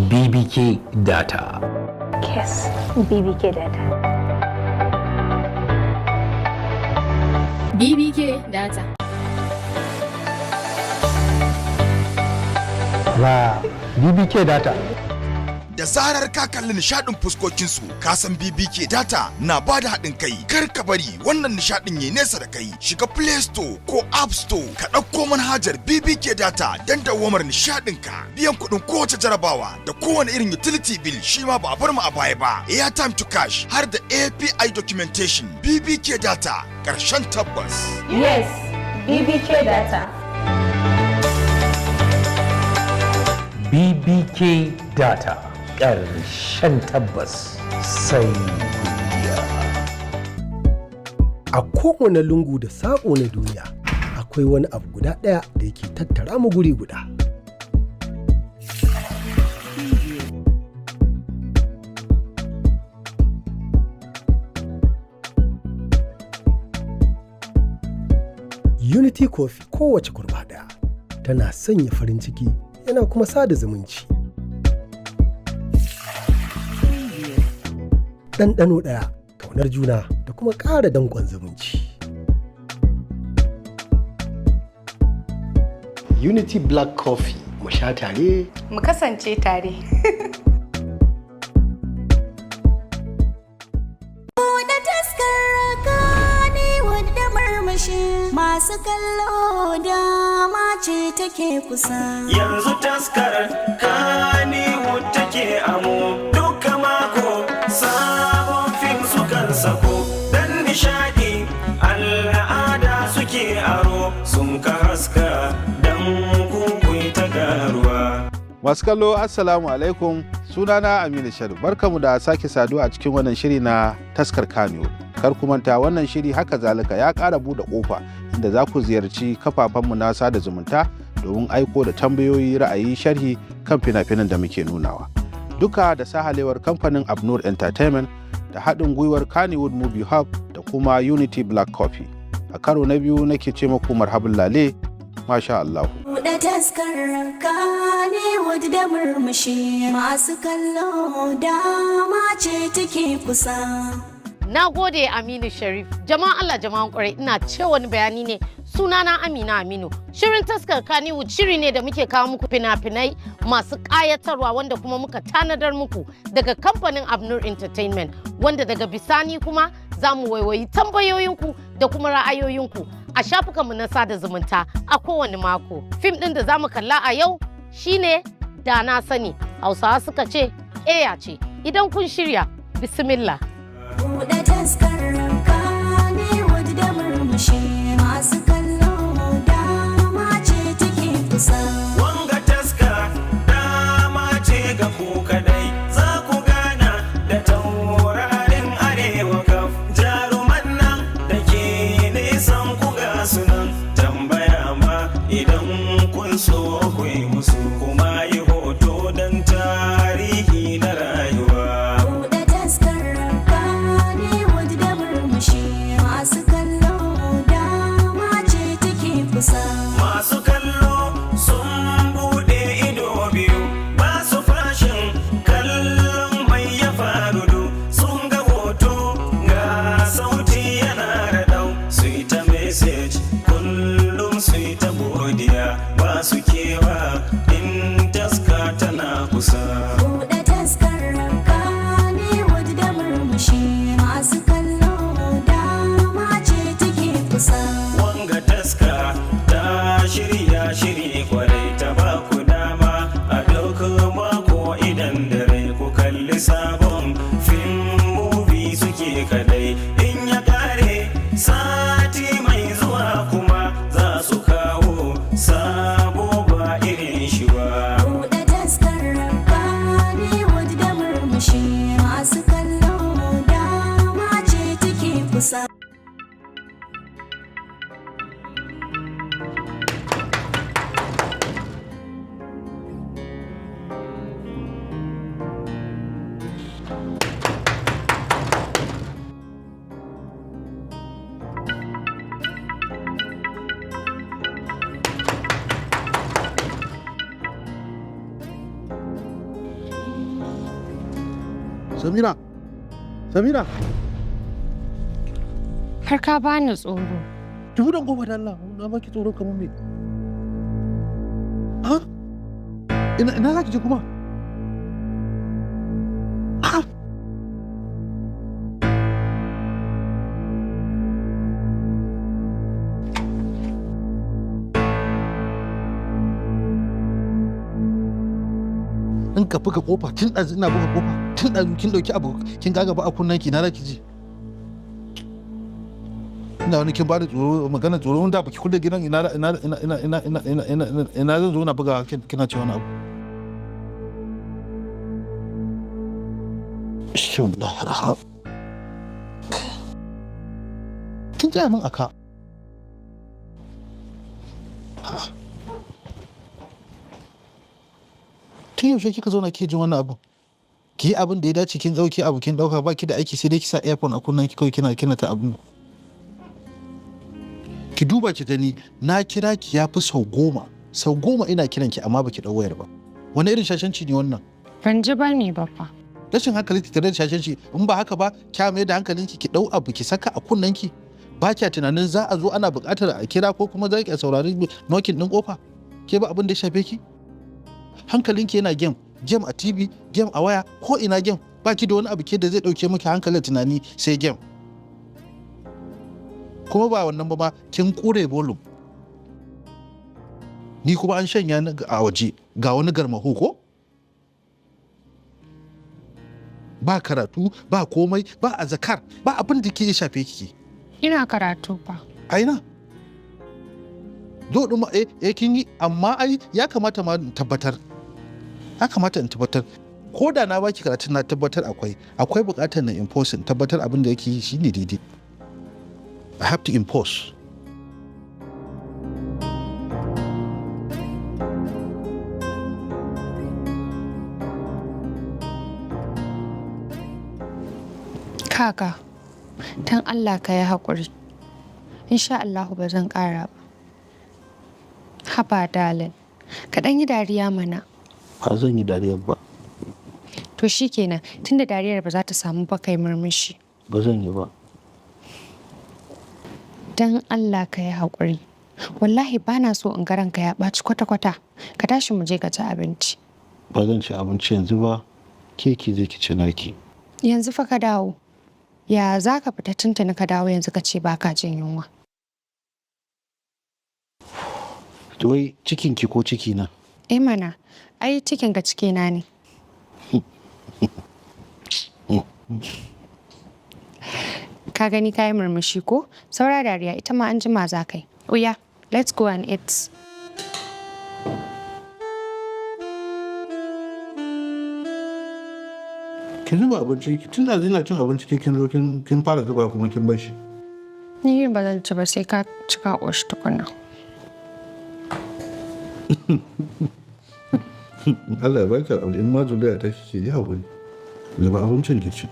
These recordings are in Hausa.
BBK Data. Yes, BBK Data. BBK Data. Wa BBK Data. Da zarar ka kalli nishadin fuskokinsu, ka san BBK Data na ba da haɗin kai. Kar ka bari wannan nishadin ya nesa da kai. Shiga Play Store ko App Store, ka ɗauko manhajar BBK Data don dawwamar nishadin ka. Biyan kuɗin kowace jarabawa da kowane irin utility bill, shi ma ba a bar mu a baya ba. Airtime to cash, har da API documentation. BBK Data, ƙarshen tabbas. Yes, BBK Data. BBK Data. Ƙarshen tabbas, sai godiya. A kowane lungu da saƙo na duniya akwai wani abu guda ɗaya da yake tattara mu guri guda. Unity Coffee, kowace kurba ɗaya tana sanya farin ciki, yana kuma sada zumunci. Ɗanɗano ɗaya, ƙaunar juna da kuma ƙara danƙon zumunci. Unity Black Coffee, mu sha tare. Mu kasance tare. Buɗe taskar Kannywood da murmushi, masu kallo dama ce take kusa. Yanzu taskar Kannywood take amo, duka mako sabon fim sukan sako. Dan nishadi, al'ada suke aro, sun ka haska dan kuku ta garuwa. Masu kallo, Assalamu alaikum, sunana Aminu Sharif. Barkamu da sake saduwa a cikin wannan shiri na Taskar Kannywood. Kar ku manta, wannan shiri haka zalika ya ƙara buɗe ƙofa inda za ku ziyarci kafafenmu na sada zumunta domin aiko da tambayoyi, ra'ayi, sharhi kan fina-finan da muke nunawa. Duka da sahalewar kamfanin Abnur Entertainment da haɗin gwiwar Kannywood Movie Hub da kuma Unity Black Coffee. A karo na biyu nake ce muku marhabin lale, masha Allahu. Buɗe taskar Kannywood da murmushi, masu kallo dama ce take kusa. Na gode, Aminu Sharif. Jama'an Allah, jama'an kwarai, ina ce wani bayani ne. Sunana Amina Aminu. Shirin Taskar Kannywood shiri ne da muke kawo muku fina-finai masu ƙayatarwa, wanda kuma muka tanadar muku daga kamfanin Abnur Entertainment, wanda daga bisani kuma za mu waiwayi tambayoyinku da kuma ra'ayoyinku a shafukanmu na sada zumunta a kowane mako. Fim ɗin da za mu kalla a yau shine Da Na Sani. Hausawa suka ce ƙeya ce. Idan kun shirya, bismillah. Buɗe taskar Kannywood da murmushi, masu kallo dama ce take kusa. Wanga taska dama ce ga ku kadai, za ku gana da taurarin arewa kaf, jaruman nan da ke nisan ku, ga sunan, tambaya ma idan kun so ku yi musu, kuma yi hoto don tarihi na rayuwa. Buɗe taskar Kannywood da murmushi, masu kallo dama ce take kusa. Masu kallo sun bude ido biyu, ba su fashin kallon mai ya faru du. Sun ga hoto, ga sauti yana raɗau, su yi ta message kullum, su yi ta godiya, ba su kewa in taska tana kusa. Buɗe taskar Kannywood da murmushi, masu kallo dama ce take kusa. Wanga taska ta shirya shiri kwarai, ta ba ku dama a duk mako idan dare ku kalli sabon fim, movie suke kadai. In ya kare, sati mai zuwa kuma za su kawo sabo ba irin shi ba. Buɗe taskar Kannywood da murmushi, masu kallo dama ce take kusa. Samira! Samira! Har ka bani tsoro. Ki buɗe ƙofa da Allah, na baki tsoro kamar me? Ha? Ina za ki je kuma? Ha? In ka buga kofa tun ɗazu, ina buga kofa tun ɗazu, kin ɗauki abu kin gaga ba a kunnen ki, na ki ji ina wani kin bani tsoro, magana tsoro wanda baki kulle gidan, ina ina ina ina ina ina ina ina ina ina zan zo na buga, kina ce wani abu. Bismillahirrahmanirrahim. Kin tsaya min aka. Tun yaushe kika zauna ke jin wannan abu? Ki yi abin da ya dace, kin dauki abu kin dauka, baki da aiki sai dai ki sa earphone a kunnen ki kawai kina ta abu. Ki duba ki gani, na kira ki ya fi sau 10, sau 10 ina kiran ki amma baki dau wayar ba. Wani irin shashanci ne wannan? Ban ji ba ne ba fa. Rashin hankali tare da shashanci. In ba haka ba kya mai da hankalinki ki dau abu ki saka a kunnen ki, ba kya tunanin za a zo ana buƙatar a kira ko kuma za ki saurari knocking din kofa. Ke ba abin da ya shafe ki, hankalinki yana game, game a TV, game a waya, ko ina game. Ba ki da wani abu ke da zai dauke miki hankalin tunani sai game. Kuma ba wannan ba ma, kin kure volume. Ni kuma an shanya ni a waje ga wani garmaho ko ba karatu ba komai ba a zakar ba abin da ke shafe ki. Ina karatu fa. Aina zo ɗin ma, eh kin yi, amma ai ya kamata ma in tabbatar, ya kamata in tabbatar ko da na baki karatun, na tabbatar akwai buƙatar na impose, in tabbatar abin da yake yi shine daidai. I have to impose. Kaka, don Allah ka yi haƙuri. Insha Allahu ba zan ƙara ba. Haba darling, ka ɗan yi dariya mana. Ba zan yi dariyar ba. To shikenan, tunda dariyar ba za ta samu ba, kai murmushi. Ba zan yi ba. Don Allah ka yi haƙuri. Wallahi ba na so in ga ranka ya ɓaci kwata-kwata. Ka tashi mu je ka ci abinci. Ba zan ci abinci yanzu ba, ke ki je ki ci naki. Yanzu fa ka dawo. Ya za ka fita tuntuni ka dawo yanzu ka ce ba ka jin yunwa? Wai cikin ki ko ciki na? Eh mana, ai cikin ka cikina ne. Ka gani ka yi murmushi ko? Saura dariya ita ma an jima za ka yi. Oya, let's go and eat. Ki zuba abinci tun da ina cin abinci, ke kin zo kin fara zuba kuma kin bar shi. Ni ba zan ci ba sai ka cika ƙoshi tukuna. Allah ya baki abu in ma zuriya ta ce yi haƙuri. Zuba abincin ki ci.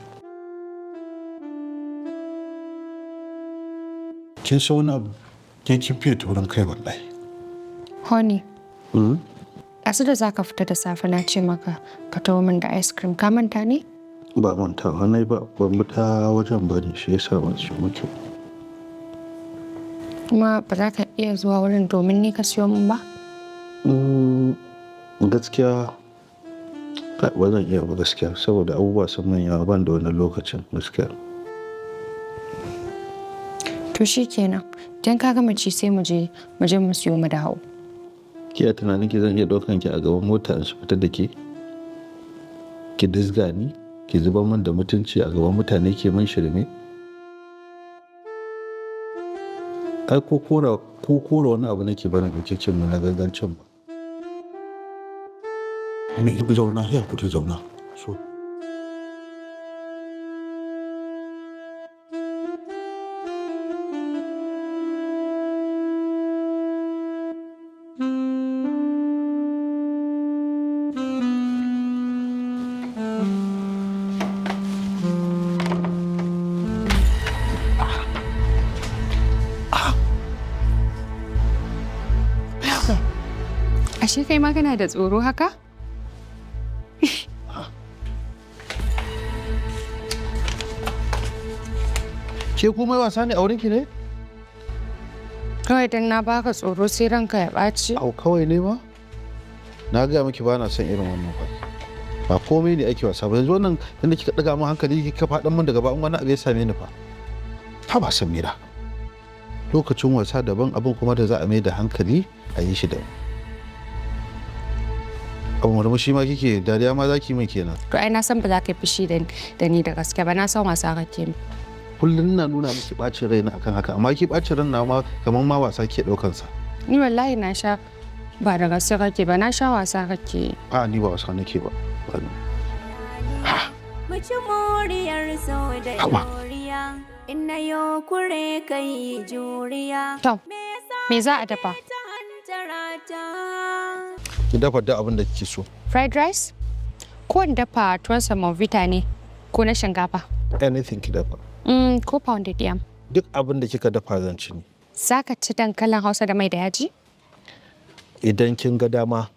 Kin san wani abu, ke kin fiye taurin kai wallahi. Honey, ɗazu da za ka fita da safe na ce maka ka taho min da ice cream, ka manta ne? Ba mantawa na ba, ban bi ta wajen ba ne shi yasa ban ci miki. Kuma ba za ka iya zuwa wurin domin ni ka siyo min ba? Gaskiya kai, ba zan iya ba gaskiya, saboda abubuwa sun min yawa, ban da wani lokacin gaskiya. To shi kenan, idan ka gama ci sai mu je mu siyo mu dawo. Ki a tunanin ki zan iya ɗaukan ki a gaban mota in su fitar da ke? Ki dizga ni, ki zubar min da mutunci a gaban mutane, ke min shirme? Ai ko kora wani abu nake barin ɗauke cin na gangancin ba. Me zauna ya kuta zauna. So. Ashe kai ma kana da tsoro haka? Ke komai wasa ne a wurin ki ne? Kawai dan na baka tsoro sai ranka ya ɓaci. Au, kawai ne ma? Na gaya miki ba na son irin wannan fa. Ba komai ne ake wasa ba. Yanzu wannan tunda kika ɗaga min hankali kika faɗan min daga ba, in wani abu ya same ni fa. Ta ba Samira. Lokacin wasa daban, abin kuma da za a mai da hankali a yi shi daban. Abu murmushi ma kike, dariya ma zaki min kenan. To ai na san ba za ka yi fushi da ni da gaske ba, na san wasa kake min. Kullum ina nuna miki bacin raina akan haka, amma ki bacin ran na ma kamar ma wasa ke ɗaukan sa. Ni wallahi na sha ba da gaske kake ba, na sha wasa kake. A ni ba wasa nake ba. Mu ci moriyar so da Haba. juriya, in na yo kure kai juriya. To, me za a dafa? Ki dafa duk abin da kike so. Fried rice? Ko in dafa tuwon semovita ne ko na shinkafa? Anything ki dafa. Ko pounded yam. Duk abin da kika dafa zan ci ni. Za ka ci dankalin Hausa da mai da yaji? Idan kin ga dama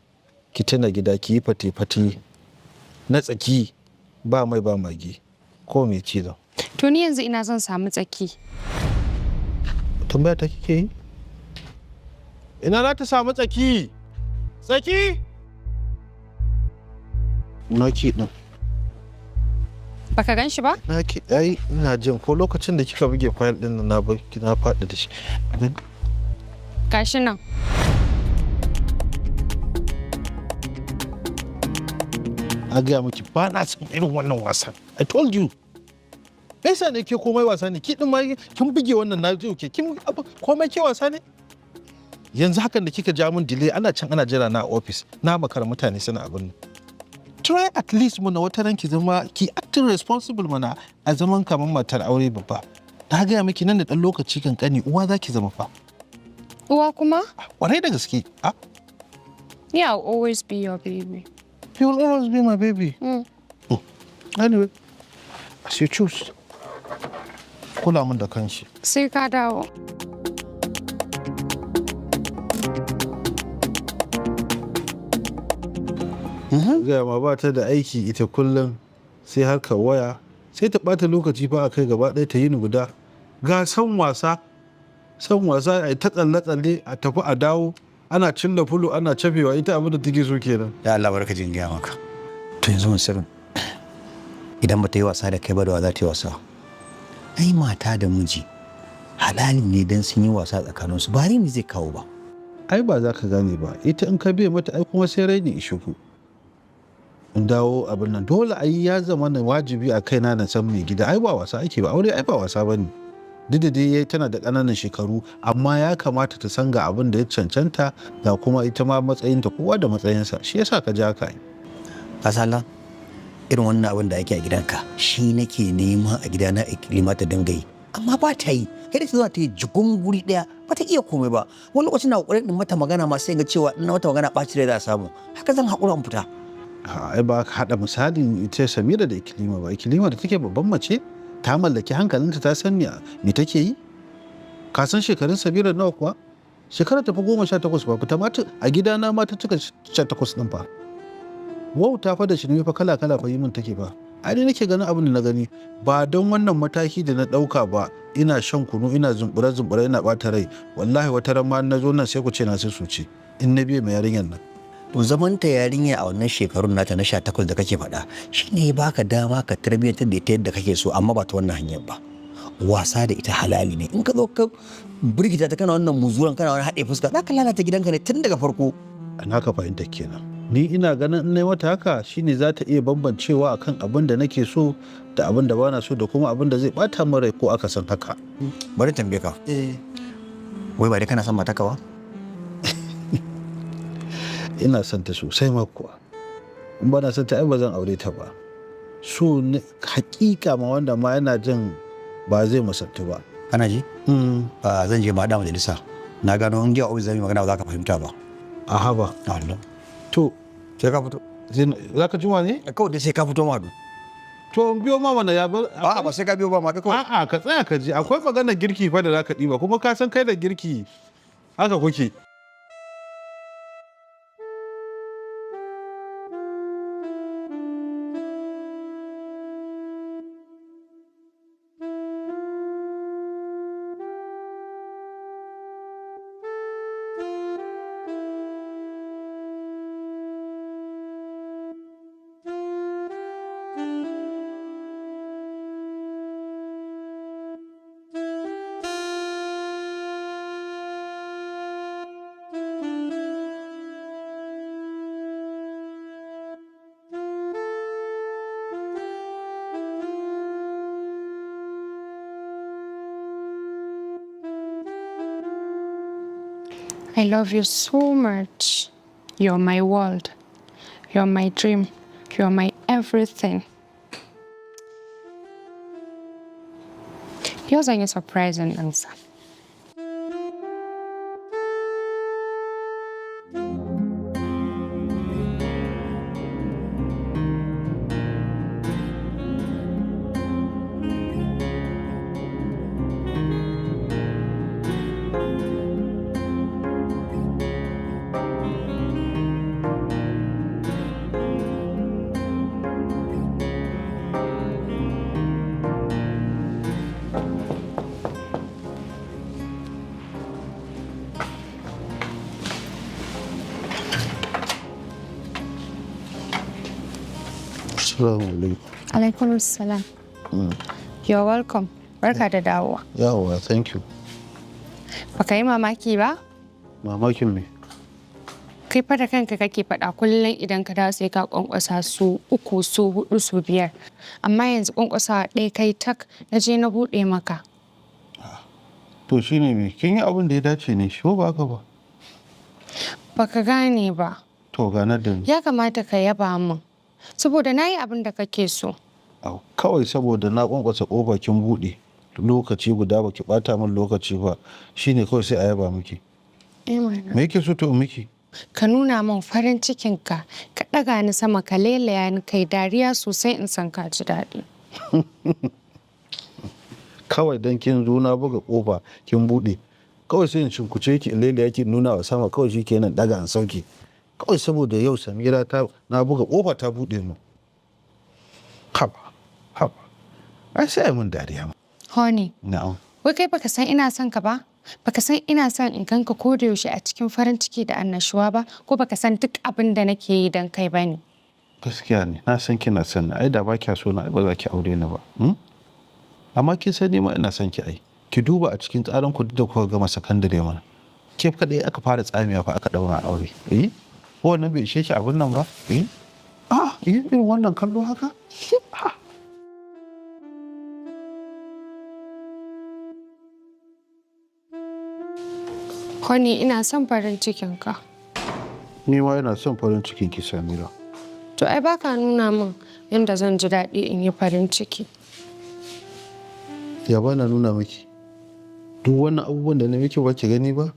ki tuna gida ki yi fate-fate na tsaki ba mai ba magi ko mai ci zan. To ni yanzu ina zan samu tsaki. Tambaya ta kike yi? Ina za ta samu tsaki? Tsaki? Na ki din. Baka gan shi ba? Na ki, ai ina jin ko lokacin da kika buge fayil din nan na na faɗi da shi. Gashi nan. Na gaya miki ba na son irin wannan wasan. I told you. Me yasa ne ke komai wasa ne? Ki din ma kin buge wannan na ji ke kin komai ke wasa ne? Yanzu hakan da kika ja min delay, ana can ana jira na a office. Na makara, mutane suna abin nan. Try at least muna wata ran ki zama ki acting responsible mana a zaman kamar matar aure babba. Na gaya miki nan da ɗan lokaci kankani uwa za ki zama fa. Uwa kuma? Kwarai da gaske. Ah, Ni I'll always be your baby. You will always be my baby. Anyway, as you choose. Kula min da kanshi. Sai ka dawo. Gaya ma ba ta da aiki ita, kullum sai harkar waya, sai ta ɓata lokaci fa a kai gaba ɗaya ta yi ni guda. Ga san wasa, san wasa, a ta tsalle-tsalle, a tafi a dawo, ana cilla fulu ana cafewa, ita abin da take so kenan. Ya Allah, barka jin gaya maka. To yanzu Sirrin, idan ba ta yi wasa da kai ba, da wa za ta yi wasa? Ai mata da miji halali ne dan sun yi wasa tsakaninsu, ba ne zai kawo ba. Ai ba za ka gane ba, ita in ka biye mata ai kuma sai raini ishuku. In dawo abin nan dole ai ya zama na wajibi a kaina na san mai gida, ai ba wasa ake ba, aure ai ba wasa bane. Duk da dai tana da ƙananan shekaru, amma ya kamata ta san ga abin da ya cancanta, ga kuma ita ma matsayinta, kowa da matsayinsa, shi yasa ka ja ka yi. Ka san Allah, irin wannan abin da ake a gidanka shi nake nema a gidana Ikilima ta dinga yi, amma ba ta yi. Kai da ta zo ta yi jigun guri daya, ba ta iya komai ba. Wani lokacin na kokarin in mata magana ma, sai ga cewa in na mata magana ɓaci rai za a samu. Haka zan haƙura in fita. Ai ba ka haɗa misalin ita Samira da Ikilima ba. Ikilima da take babban mace ta mallaki hankalinta, ta san me take yi. Ka san shekarun Samira nawa kuwa? Shekarar ta fa 18 ba fita mata a gidana ma ta cika 18 ɗin fa. Wauta fa da shirme fa kala kala fa yi min take fa. Ai ni nake ganin abin da na gani, ba don wannan mataki da na ɗauka ba, ina shan kunu ina zumbure zumbure ina ɓata rai, wallahi wata ran ma na zo nan sai ku ce na sai su ce in na biye mai yarinyar nan. To zaman ta yarinya a wannan shekarun nata na 18 da kake faɗa shine ya baka dama ka tarbiyyantar da ita yadda kake so, amma ba ta wannan hanyar ba. Wasa da ita halali ne. In ka zo ka birgita ta, kana wannan muzuran, kana wani haɗe fuska, za ka lalata gidanka ne tun daga farko. Na ka fahimta kenan. Ni ina ganin in nayi mata haka shine za ta iya bambancewa akan abin da nake so da abin da bana so da kuma abin da zai bata min rai ko aka san haka. Bari tambaye ka. Wai ba dai kana son matarka ba? Ina son ta sosai ma kuwa. In ba na son ta ai ba zan aure ta ba. So ne hakika ma wanda ma yana jin ba zai misaltu ba. Kana ji? Zan je ma da majalisa. Na gano in jiya ofis zan yi magana ba za ka fahimta ba. A haba. Allah. To sai ka fito. Za ka jima ne? Kawai dai sai ka fito ma. To in biyo ma mana ya bar. A'a, ba sai ka biyo ba ma, kawai. A'a, ka tsaya ka ji, akwai maganar girki fa da za ka ɗiba, kuma ka san kai da girki haka kuke. I love you so much. You're my world. You're my dream. You're my everything. Yau zan yi surprising ɗinsa. Assalamu alaikum. Alaikum salam. You're welcome. Barka da dawowa. Yawwa, thank you. Baka yi mamaki ba? Mamakin me? Kai fa da kanka kake faɗa kullum idan ka dawo sai ka kwankwasa su uku, su hudu, su biyar. Amma yanzu kwankwasawa ɗaya kai tak na je na buɗe maka. To shine me? Kin yi abin da ya dace ne, shi ko ba haka ba? Baka gane ba. To ganar da ni. Ya kamata ka yaba min. Saboda na yi abin da kake so. Au, kawai saboda na kwankwasa kofa kin buɗe lokaci guda baki bata min lokaci ba shine kawai sai a yaba miki. Eh mana. Me yake so to in miki? Ka nuna min farin cikinka, ka ɗaga ni sama ka lelaya ni kai dariya sosai in san ka ji daɗi. Kawai dan kin zo na buga kofa kin buɗe. Kawai sai in cinkuce ki in lelaya ki nuna wa sama kawai shi kenan daga an sauke. Kawai saboda yau Samira ta na buga kofa ta buɗe mu. Haba, haba. Ai sai ai mun dariya ma. Honey, Na'am. wai kai baka san ina son ka ba? Baka san ina son in ganka ko da yaushe a cikin farin ciki da annashuwa ba? Ko baka san duk abin da nake yi don kai ba ne? Gaskiya ne, na san kina son ni. Ai da ba kya so na ai ba za ki aure ni ba. Hmm? Amma kin san ni ma ina son ki ai. Ki duba a cikin tsarin ku duk da kuka gama sakandare mana. Ke kaɗai aka fara tsamiya fa aka ɗaura aure. Eh? Ko wannan bai ishe ki abin nan ba? Eh? Ah, eh, irin wannan kallo haka? Ah. Honey, ina son farin cikinka. Ni ma ina son farin cikin ki Samira. To ai baka nuna min yadda zan ji daɗi in yi farin ciki. Ya ba na nuna miki. Duk wannan abubuwan da na miki ba ki gani ba?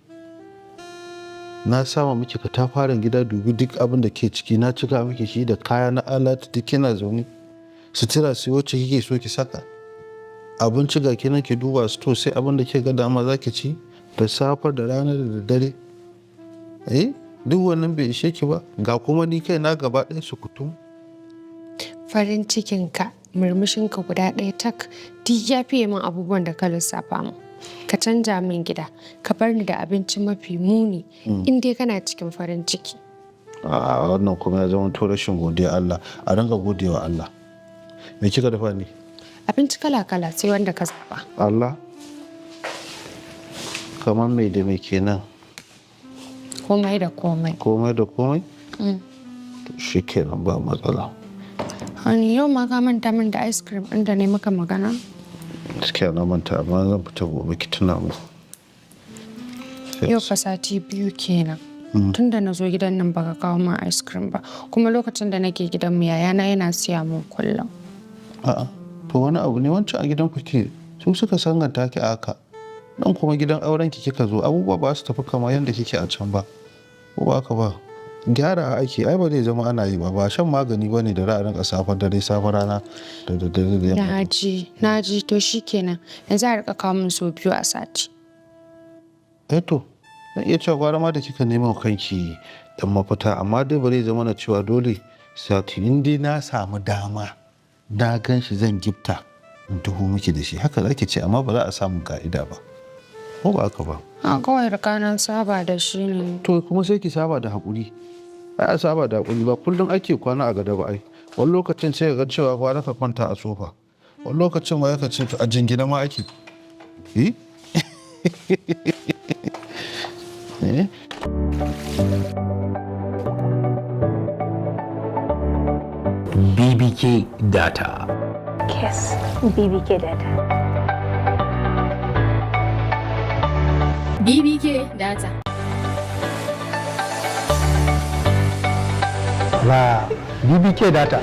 Na sama miki katafaren gida dubi duk abin da ke ciki na cika miki shi da kaya na alat duk kina zaune. Sutura sai wacce kike so ki saka. Abinci ga kinan ki duba sto sai abin da ke ga dama za ki ci da safe da rana da daddare. Eh, duk wannan bai ishe ki ba ga kuma ni kai na gaba ɗaya su kutum. Farin cikinka, murmushinka guda ɗaya tak, duk ya fiye min abubuwan da ka lissafa min. Ka canja min gida, ka bar ni da abinci mafi muni, in dai kana cikin farin ciki. A wannan kuma ya zama to rashin godiya Allah a ringa godewa Allah. Me kika dafa ni? Abinci kala-kala sai wanda ka zaɓa. Allah kamar mai da mai kenan Komai da komai. komai da komai to shi kenan ba matsala. Honey, yau ma ka manta min da ice cream ɗin da ne maka magana? Gaskiya na manta amma zan fita gobe ki tuna mu. Yau fa sati 2 kenan. Tun da na zo gidan nan baka kawo min ice cream ba. Kuma lokacin da nake gidan mu yayana yana siya min kullum. A'a to wani abu ne wancan a gidan ku ke su suka sanganta ki a haka. Nan kuma gidan auren ki kika zo abubuwa ba su tafi kamar yadda kike a can ba. Ko ba haka ba? Gyara ake ai ba zai zama ana yi ba ba shan magani ba ne da za a rinka safe dare safe rana da daddare da yamma. Na ji, na ji to shikenan. Yanzu a rika kawo min sau 2 a sati. Eh to, zan iya cewa gwara ma da kika nema wa kanki dan mafita amma dai ba zai zama na cewa dole sati in dai na samu dama na gan shi zan gifta in taho miki da shi haka zaki ce amma ba za a samu ka'ida ba. Ko ba haka ba? A kawai riga na saba da shi ne. To kuma sai ki saba da haƙuri. Ai a saba da haƙuri ba kullum ake kwana a gado ba ai. Wani lokacin sai ka ga cewa kwana ka kwanta a sofa. Wani lokacin ma ka ce to a jingina ma ake. Eh? Eh? BBK Data. Yes, BBK Data. BBK Data. La BBK Data.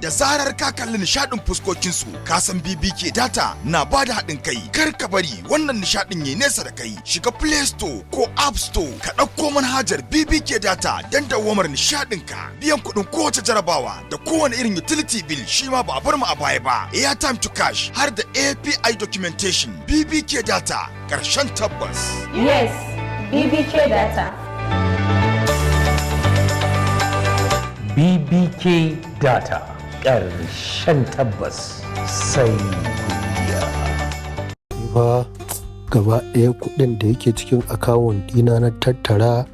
Da zarar ka kalli nishadin fuskokinsu, ka san BBK Data na ba da haɗin kai. Kar ka bari wannan nishadin ya nesa da kai. Shiga Play Store ko App Store, ka ɗauko manhajar BBK Data don dawwamar nishadin ka. Biyan kuɗin kowace jarabawa da kowane irin utility bill, shi ma ba a bar mu a baya ba. Airtime to cash, har da API documentation. BBK Data, ƙarshen tabbas. Yes, BBK Data. BBK Data, ƙarshen tabbas, sai godiya. Ba gaba ɗaya kuɗin da yake cikin akawun ɗina na tattara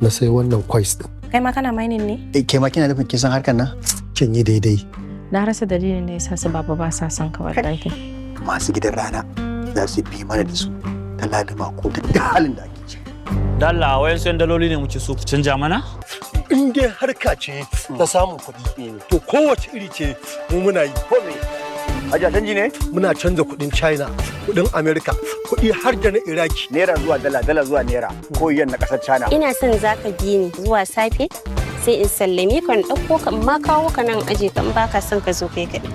na sai wannan coins ɗin. Kai ma kana mining ne? Eh, ke ma kina nufin kin san harkar nan? Kin yi daidai. Na rasa dalilin da yasa su baba ba sa son ka wallahi. Masu gidan rana za su bi mana da su ta laluma ko ta duk halin da ake ciki. Dalla, wayan sayan daloli ne muke so ku canja mana? In dai harka ce ta samun kuɗi, to kowace iri ce mu muna yi. Ko me? Hajiya, canji ne? Muna canza kuɗin China, kuɗin America, kuɗi har da na Iraki. Naira zuwa dala, dala zuwa naira, ko yen na kasar China. Ina son zaka bi ni zuwa safe, sai in sallame ka, in ɗauko ka, in ma kawo ka nan aje ka, in baka son ka zo kai kaɗai.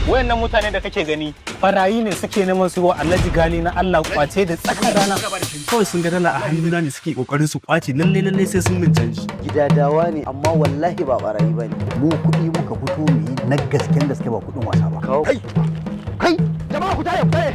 Wayannan mutane da kake gani barayi ne, suke neman su yi wa Alhaji Gali na Allah kwace da tsakar rana. Kawai sun ga dala a hannuna ne suke kokarin su kwace, lalle lalle sai sun min canji. Gidadawa ne, amma wallahi ba barayi ba ne. Mu kuɗi muka fito mu yi na gasken gaske, ba kuɗin wasa ba. Kai kai, jama'a, ku tare, ku tare.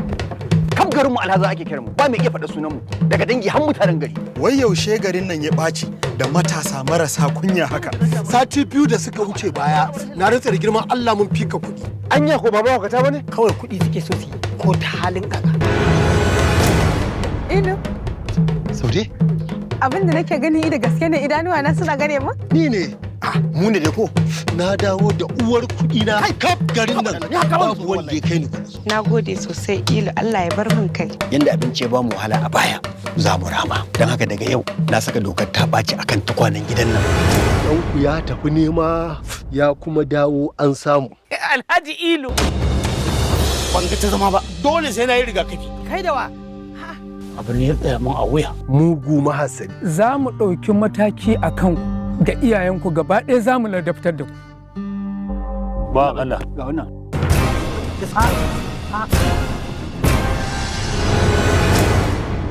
Kam garin mu Alhaza ake kiran mu, ba mai iya faɗa sunan mu daga dangi har mutanen gari. Wai yaushe garin nan ya ɓaci da matasa marasa kunya haka? Sati 2 da suka wuce baya, na rantsa da girman Allah mun fika kuɗi. Anya ko baba wakata bane? Kawai kuɗi suke so su yi ko ta halin kaka. Inu, Saude. Abin da nake gani da gaske ne idanuwa na suna gane mu? Ni ne. Ah, mu ne dai ko? Na dawo da uwar kuɗi na, kaf garin nan babu wanda ya kai ni kuɗi. Na gode sosai Ilu, Allah ya bar min kai. Yanda abinci ya bamu wahala a baya, za mu rama. Don haka daga yau na saka dokar ta ɓaci akan tukwanen gidan nan. Ɗanku ya tafi nema ya kuma dawo, an samu. Alhaji Ilu. Ban ga ta zama ba, dole sai na yi rigakafi. Kai da wa? Abu ne ya tsaya mun a wuya. Mugu mahasadi. Za mu ɗauki mataki a kanku da iyayenku gaba ɗaya, za mu ladabtar da ku. Ba Allah. Ga wannan.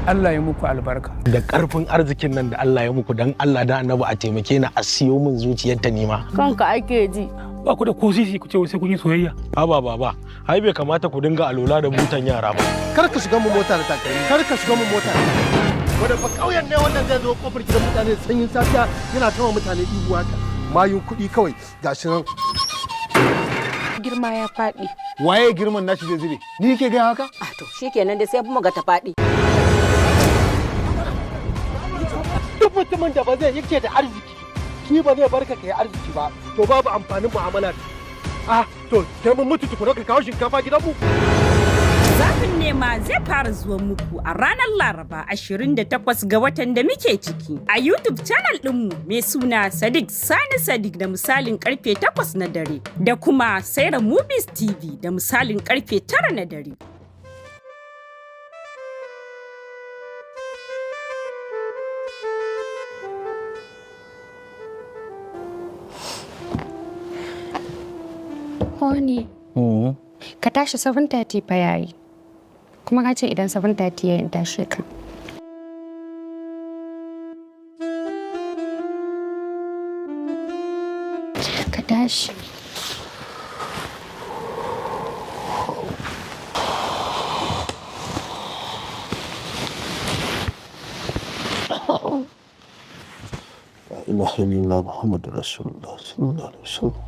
Allah ya muku albarka. Da ƙarfin arzikin nan da Allah ya muku, dan Allah da Annabi a taimake ni a siyo min zuciyar ta nima. Kanka ake ji. Ba ku da ko sisi ku ce sai kun yi soyayya. Haba baba, ai bai kamata ku dinga alola da butan yara ba. Kar ka shiga mu mota da takalmi. Kar ka shiga mu mota da takalmi. Wanda fa ƙauyen ne wannan zai zo kofar gidan mutane da sanyin safiya yana tama mutane ihu haka? Mayun kuɗi kawai gashi nan. Girma ya faɗi. Waye girman nashi zai zube? Ni yake gaya haka? Ah to shikenan dai, sai mu ga ta faɗi. Duk mutumin da ba zai yake da arziki, shi ba zai barka ka yi arziki ba, to babu amfanin mu'amala. Ah, to sai mun mutu tukuna ka kawo shinkafa gidanmu. Zafin Nema zai fara zuwa muku a ranar Laraba 28 ga watan da muke ciki a YouTube channel ɗinmu mai suna Sadiq Sani Sadiq da misalin karfe 8 na dare, da kuma Saira Movies TV da misalin karfe 9 na dare. Honey, ka tashi, 7:30 fa yayi. Kuma ka ce idan 7:30 yayi in tashe ka. Ka tashi. La ilaha illallah Muhammadu Rasulullah sallallahu alaihi wasallam.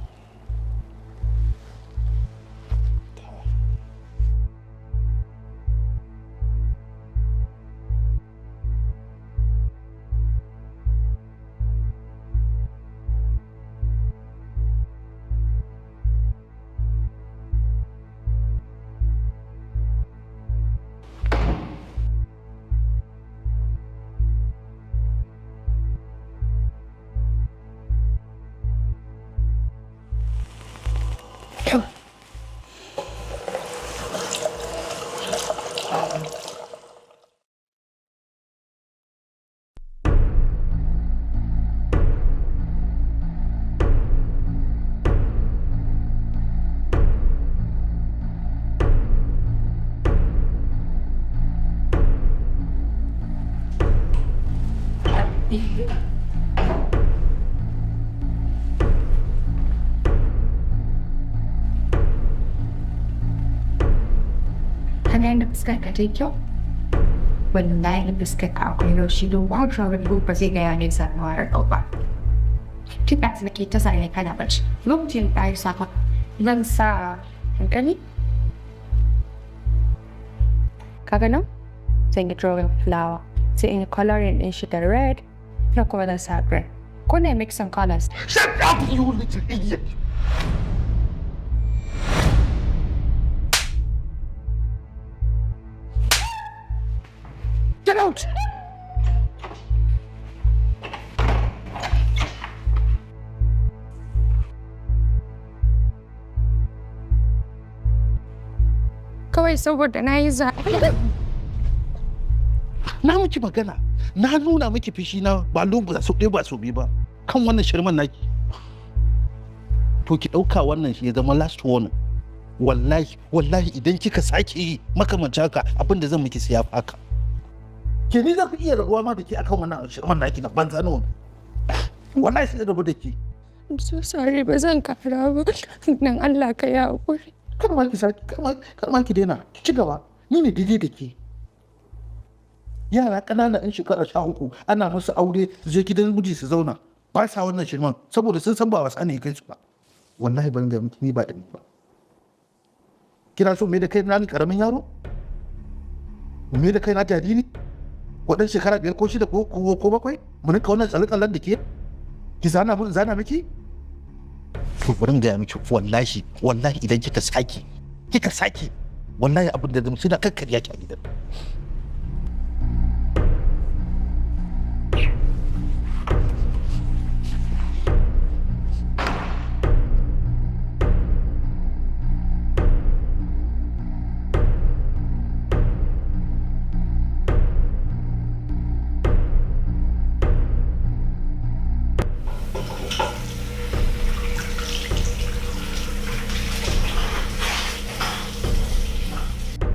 Kaga yadda fuskar ka ta yi kyau? Wallahi fuskar ka akwai laushi don ba travel ba zai gaya ne sanuwa da ba. Tun da nake ta sa ne kana barci. Lokacin da ya saka zan sa hankali. Kaga nan? Zan yi drawing flower. Sai in yi coloring din shi da red na kuma zan sa green. Ko na mix some colors. Shut up, you little idiot! Get out! Kawai saboda na yi zaɓe. Na miki magana, na nuna miki fishi na ba lungu su ɗaya ba su biyu ba kan wannan shirman naki. To ki ɗauka wannan shi ya zama last warning. Wallahi, wallahi idan kika sake yi makamancin haka, abin da zan miki sai ya fi haka. Ke ni za ku iya rabuwa ma da ke akan wannan shirman naki na banza na wannan. Wallahi sai rabu da ke. I'm so sorry, ba zan kara ba. Dan Allah ka yi haƙuri. Kar ma ki sake, kar ma ki daina, ki ci gaba. Ni ne daidai da ke. Yara ƙanana 'yan shekara 13 ana musu aure su je gidan miji su zauna, ba sa wannan shirman saboda sun san ba wasa ne kai su ba. Wallahi ban ga miki, ni ba da ni ba. Kina so me da kai na ni karamin yaro, me da kai na jariri ko dan shekara 5 ko 6 ko 7, mu rinka wannan tsalle-tsallen da ke ki zana mun zana miki. To bari in gaya miki, wallahi wallahi idan kika sake, kika sake, wallahi abin da zan sai na kakkarya ki a gidan.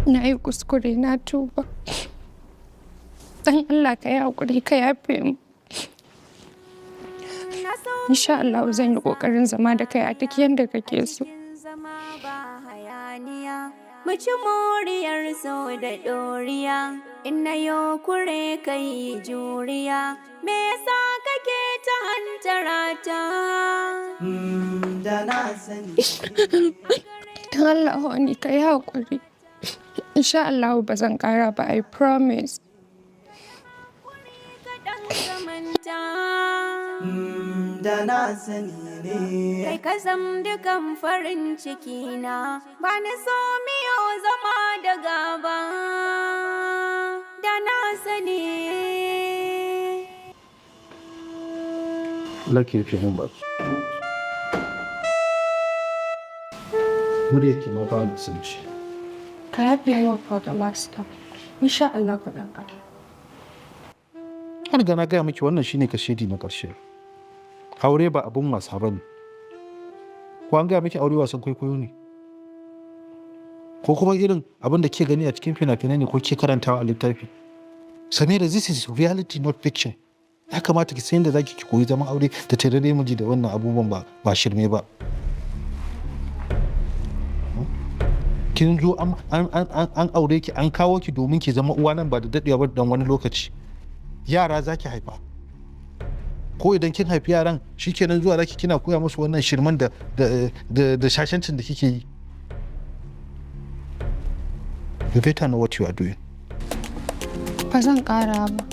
Na yi kuskure, na tuba. Dan Allah ka yi haƙuri ka yafe mu. Insha Allah zan yi ƙoƙarin zama da kai a duk yadda kake so. Mu ci moriyar so da ɗoriya, in na yo kure kai juriya, me yasa kake ta hantara ta? Da na sani. Dan Allah wani ka yi haƙuri. Insha Allah ba zan ƙara ba, I promise. Da na sani ne. Kai ka zam dukan farin ciki na, ba ni so miyo zama da gaba. Da na sani. Allah ki rufe mun baki. Murya ki ma ba ni son ci. Ka yafe min for the last time. Insha Allah ka ɗan ƙara. Har ga na gaya miki, wannan shine kashedi na ƙarshe. Aure ba abun wasa ba ne. Ko an gaya miki aure wasan kwaikwayo ne? Ko kuma irin abin da ke gani a cikin fina-finai ne ko ke karantawa a littafi? Samira, this is reality, not fiction. Ya kamata ki san yadda zaki ki koyi zaman aure da tarare miji da wannan abubuwan, ba shirme ba. Kin zo an aure ki, an kawo ki domin ki zama uwa nan ba da daɗewa ba, dan wani lokaci. Yara zaki haifa. Ko idan kin haifi yaran shikenan, zuwa zaki kina koya musu wannan shirman da shashancin da kike yi? You better know what you are doing. Ba zan ƙara ba.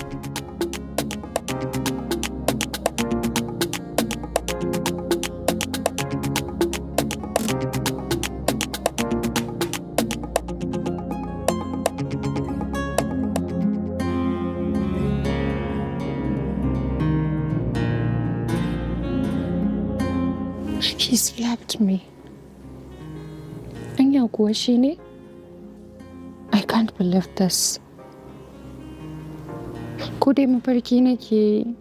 He slapped me. Anya kuwa shi ne? I can't believe this. Ko dai mafarki nake yi.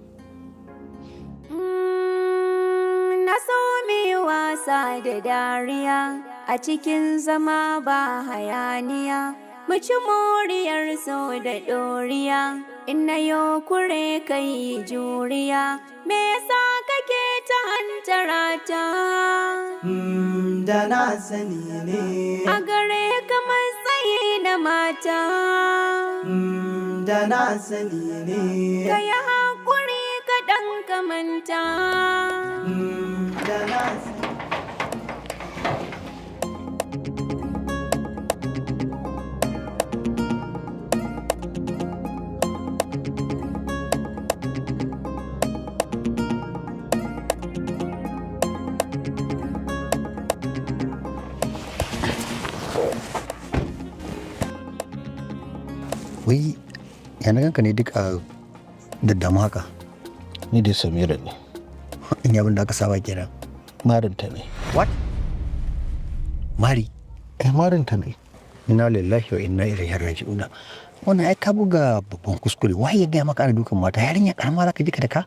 Na so mi wasa da dariya a cikin zama ba hayaniya. Mu ci moriyar so da ɗoriya, in na yo kure kai juriya. Me yasa kake ta hantara ta? Da na sani ne. A gare ka matsayi na mata. Da na sani ne. Ka yi haƙuri kaɗan ka manta. Da na sani. Wai ya na ganka ne duk a daddama haka? Ni dai Samira ne. In abin da aka saba kenan. Marinta ne. What? Mari? Eh, marinta ne. Inna lillahi wa inna ilaihi raji'una. Wannan ai ka buga babban kuskure. Wai ya gaya maka ana dukan mata, yarinya karama zaka ji ka da ka?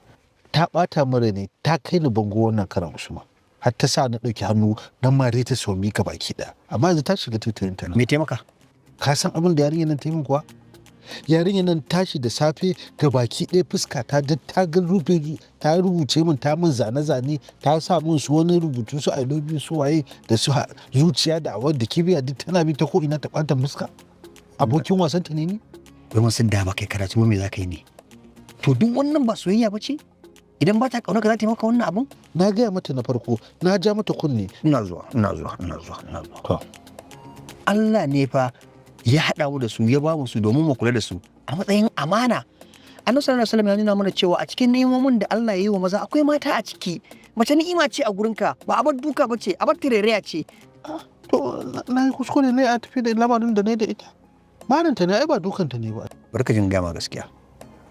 Ta bata mara ne, ta kai ni bango wannan karan, Usman. Har ta sa na ɗauki hannu na mare ta sau mika baki ɗaya. Amma yanzu ta shiga taitayinta. Me taimaka? Ka san abin da yarinyar nan ta yi min kuwa? Yarinyar nan tashi da safe ga baki ɗaya fuska ta ta ga rufe, ta rubuce min, ta min zane-zane, ta sa min su wani rubutu su "I love you" su waye da su zuciya da awar da kibiya, duk tana bi ta ko ina ta ɓata fuska. Abokin wasan ta ne ni? Wai mun san da ba kai karatu ba, me za ka yi ne? To duk wannan ba soyayya ba ce? Idan ba ta kauna ka, za ta yi maka wannan abun? Na gaya mata na farko, na ja mata kunne. Ina zuwa, ina zuwa, ina zuwa, ina zuwa. Allah ne fa ya haɗa mu da su, ya ba mu su domin mu kula da su a matsayin amana. Annabi sallallahu alaihi wasallam ya nuna mana cewa a cikin ni'imomin da Allah ya yi wa maza akwai mata a ciki. Mace ni'ima ce a gurinka, ba abar duka ba ce, abar tirereya ce. To na yi kuskure ne a tafi da lamarin da ne da ita. Marinta ne ai, ba dukanta ne ba. Barka jin gama gaskiya.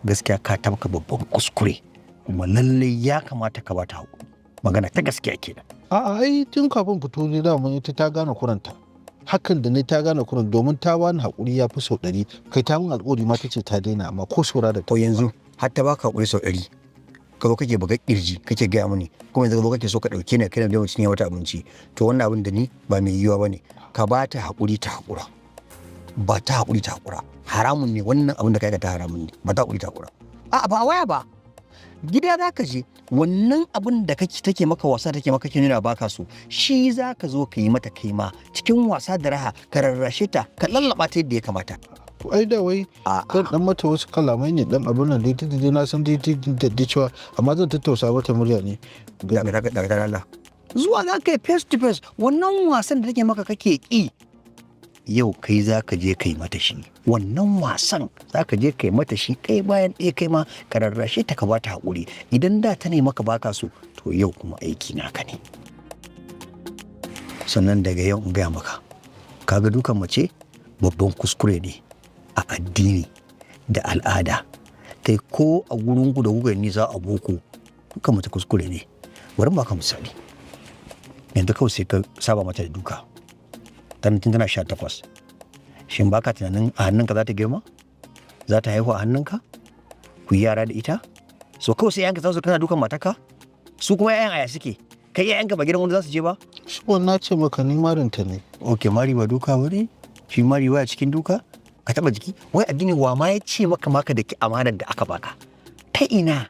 Gaskiya ka tabka babban kuskure, kuma lallai ya kamata ka bata hakuri. Magana ta gaskiya kenan. A'a, ai tun kafin fito ne da mun ita ta gane kuranta. Hakan da ne ta gane kuran, domin ta bani hakuri ya fi sau 100. Kai, ta mun alƙawari ma, ta ce ta daina, amma ko saura da To yanzu har ta baka hakuri sau 100, ka zo kake buga kirji kake gaya mini, kuma yanzu ka zo kake so ka ɗauke ni kai na mutum ya wata abinci. To wannan abin da ni ba mai yiwuwa bane. Ka ba ta hakuri ta hakura, ba ta hakuri ta hakura, haramun ne wannan abin da ka aikata, haramun ne. Ba ta hakuri ta hakura. A'a, ba a waya ba, gida za ka je. Wannan abin da kake take maka wasa, take maka kake nuna baka so, shi za ka zo ka yi mata kai ma cikin wasa da raha, ka rarrashe ta, ka lallaba ta yadda ya kamata. To ai da wai kan dan mata wasu kalamai ne, dan abin nan dai dai na san dai da cewa, amma zan tattausa mata murya ne. Daga daga Allah, zuwa za ka yi face to face. Wannan wasan da take maka kake ki, yau kai za ka je kai mata shi. Wannan wasan za ka je kai mata shi kai bayan ɗaya, kai ma ka rarrashe ta, ka bata haƙuri. Idan da ta ne maka baka so, to yau kuma aiki naka ne. Sannan daga yau in gaya maka, kaga dukan mace babban kuskure ne a addini da al'ada. Kai, ko a gurinku da kuka yi nisa a boko, dukan mace kuskure ne. Bari mu baka misali. Yanzu kawai sai ka saba mata da duka tana tun tana 18. Shin baka tunanin a hannunka za ta girma, za ta haihu a hannunka, ku yi yara da ita? So kawai sai yayanka za su kana dukan matarka, su kuma yayan aya suke? Kai, yayanka ba gidan wanda za su je ba. Shi na ce maka ni marinta ne. Ok, mari ba duka ba ne? Shi mari baya cikin duka? Ka taba jiki? Wai addini wa ma ya ce maka maka da ki amanar da aka baka ta ina?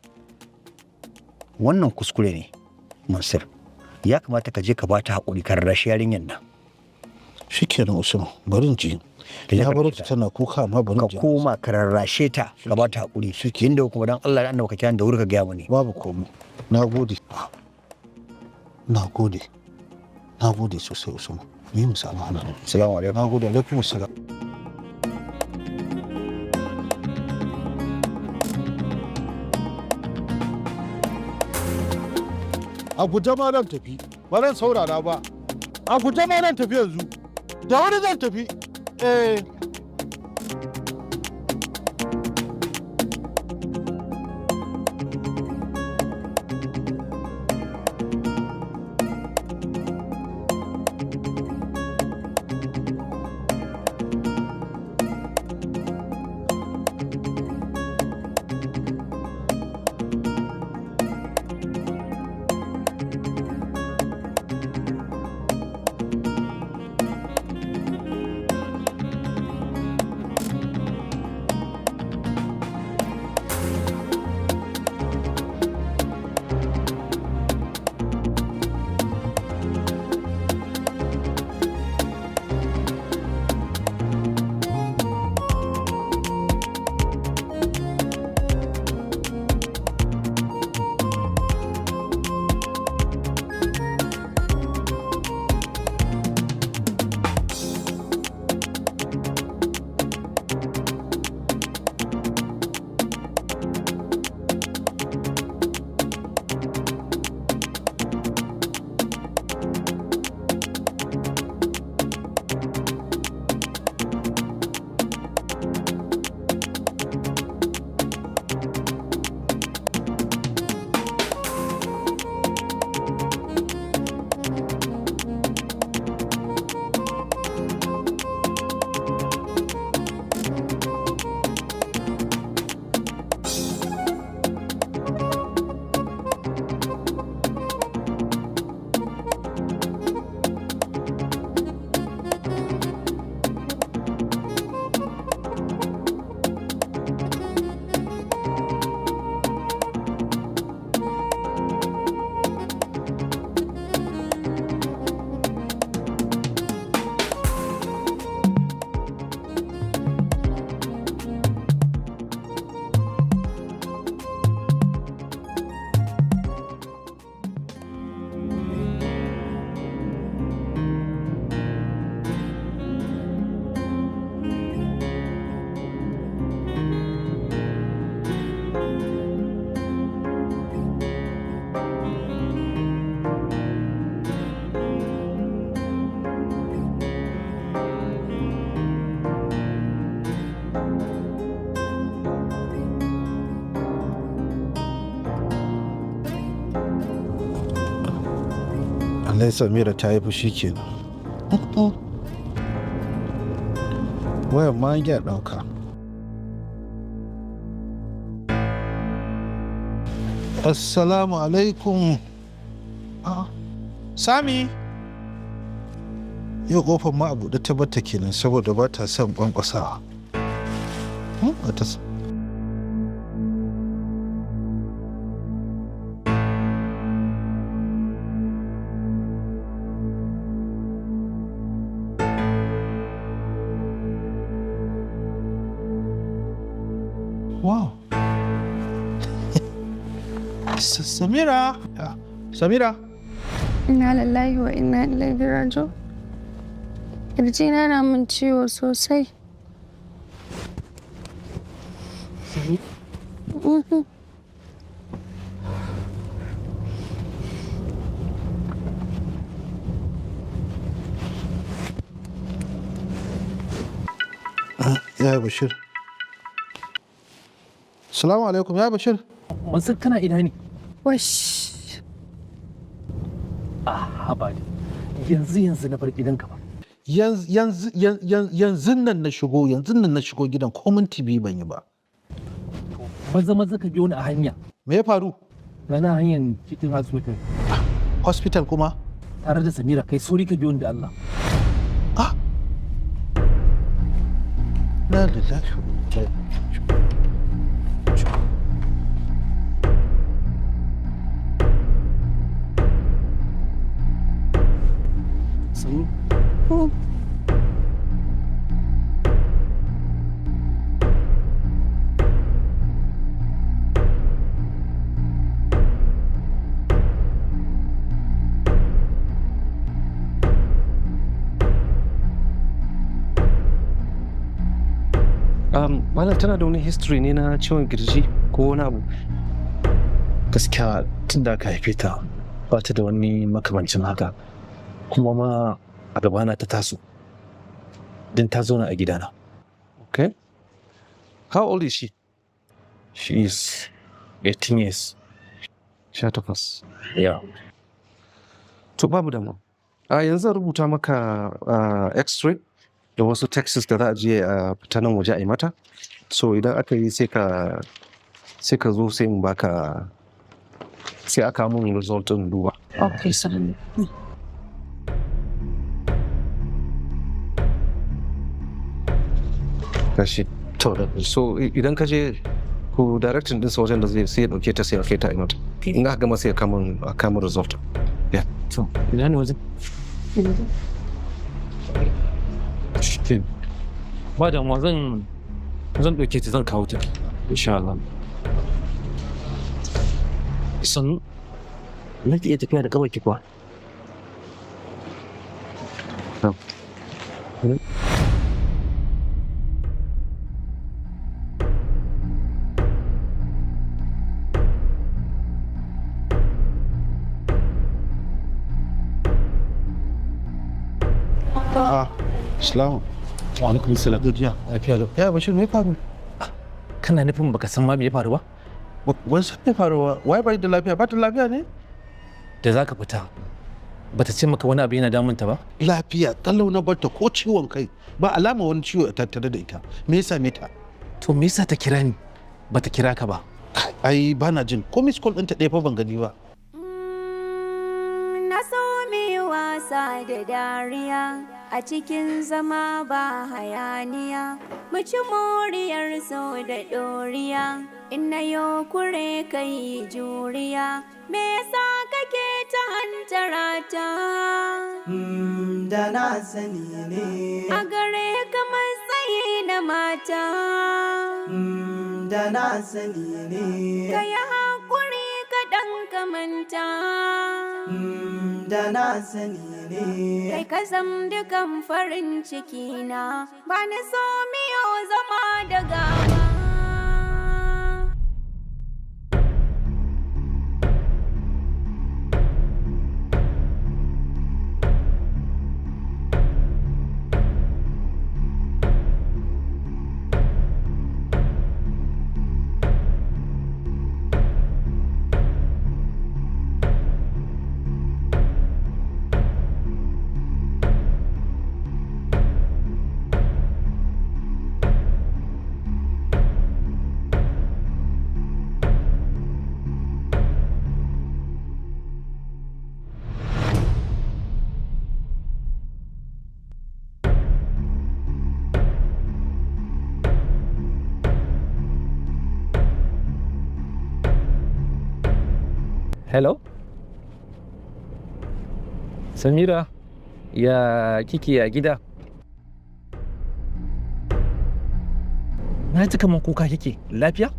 Wannan kuskure ne, Mansur. Ya kamata ka je ka bata haƙuri, ka rarrashi yarinyar nan. Shikenan Usman, bari in ji. Ya baro ta tana kuka, amma bari in Ka koma ka rarrashe ta, ka bata haƙuri. Inda kuma dan Allah da Annabi ka kiyan da wuri, ka gaya mani. Babu komai. Nagode, nagode, nagode sosai, Usman. Ni mu samu hannu. Assalamu alaikum. Nagode. Alaikum assalam. A guje ma zan tafi, ba zan saurara ba. A guje ma zan tafi yanzu, da wani zan tafi, eh. Alai Samira ta yi fushi kenan. Wayan ma ya ɗauka. Assalamu alaikum. Ah, Sami. Yau kofar ma a buɗe ta batta kenan saboda ba ta son ƙwanƙwasawa. Ba ta son. Wow. Samira. Samira. Inna lillahi wa inna ilaihi raji'un. Kirjina na min ciwo sosai. Mhm. Ya Bashir. Salamu alaikum ya Bashir. Mansur kana ina ne? Wash. Ah, haba ne. Yanzu yanzu na bar gidanka ba. Yanzu nan na shigo, yanzu nan na shigo gidan ko minti biyu ban yi ba. Maza maza ka biyo ni a hanya. Me ya faru? Rana hanyar cikin hospital. Hospital kuma? Tare da Samira kai sauri ka biyo ni da Allah. Na lillahi wa inna ilaihi Sannu. Malam tana da wani history ne na ciwon kirji ko wani abu. Gaskiya tun da aka haife ta ba ta da wani makamancin haka, kuma ma a gabana ta taso din ta zauna a gidana. Okay. How old is she? She is 18 years. 18. Yeah. To babu damuwa. A yanzu zan rubuta maka x-ray da wasu texts da za a je a fita nan waje a yi mata. So idan aka yi sai ka zo sai mu baka sai aka mun result din duba. Okay, sir. Gashi. To so idan ka je ku direction din sa wajen da zai sai ya dauke ta sai ya kai ta a yi mata. In aka gama sai ya kama result. Yeah. To ina ne wajen? Shikenan. Ba damuwa zan ɗauke ta zan kawo ta insha Allah. Sannu na ki iya tafiya da kawai ki kuwa. Ah, salamu. Wa alaikum salam. Gajiya. Lafiya lau. Ya Bashir me faru? Kana nufin baka san ma me ya faru ba? Ban san me faru ba. Wai bai da lafiya? Ba ta lafiya ne? Da zaka fita bata ce maka wani abu yana damunta ba? Lafiya kalau na barta ko ciwon kai ba alama wani ciwo a tattare da ita. Me ya same ta? To me yasa ta kira ni? Bata kira ka ba. Ai bana jin ko miss call ɗinta ɗaya fa ban gani ba. Na so mi wasa da dariya a cikin zama ba hayaniya. Mu ci moriyar so da ɗoriya, in na yo kure kai juriya. Me yasa kake ta hantara ta? Da na sani ne. A gare ka matsayi na mata. Da na sani ne. Ka yi haƙuri kaɗan ka manta. Da na sani ne. Kai ka zam dukan farin ciki na, ba ni so miyo zama da gaba. Hello? Samira, ya kike, ya gida? Na ji kamar kuka kike, lafiya?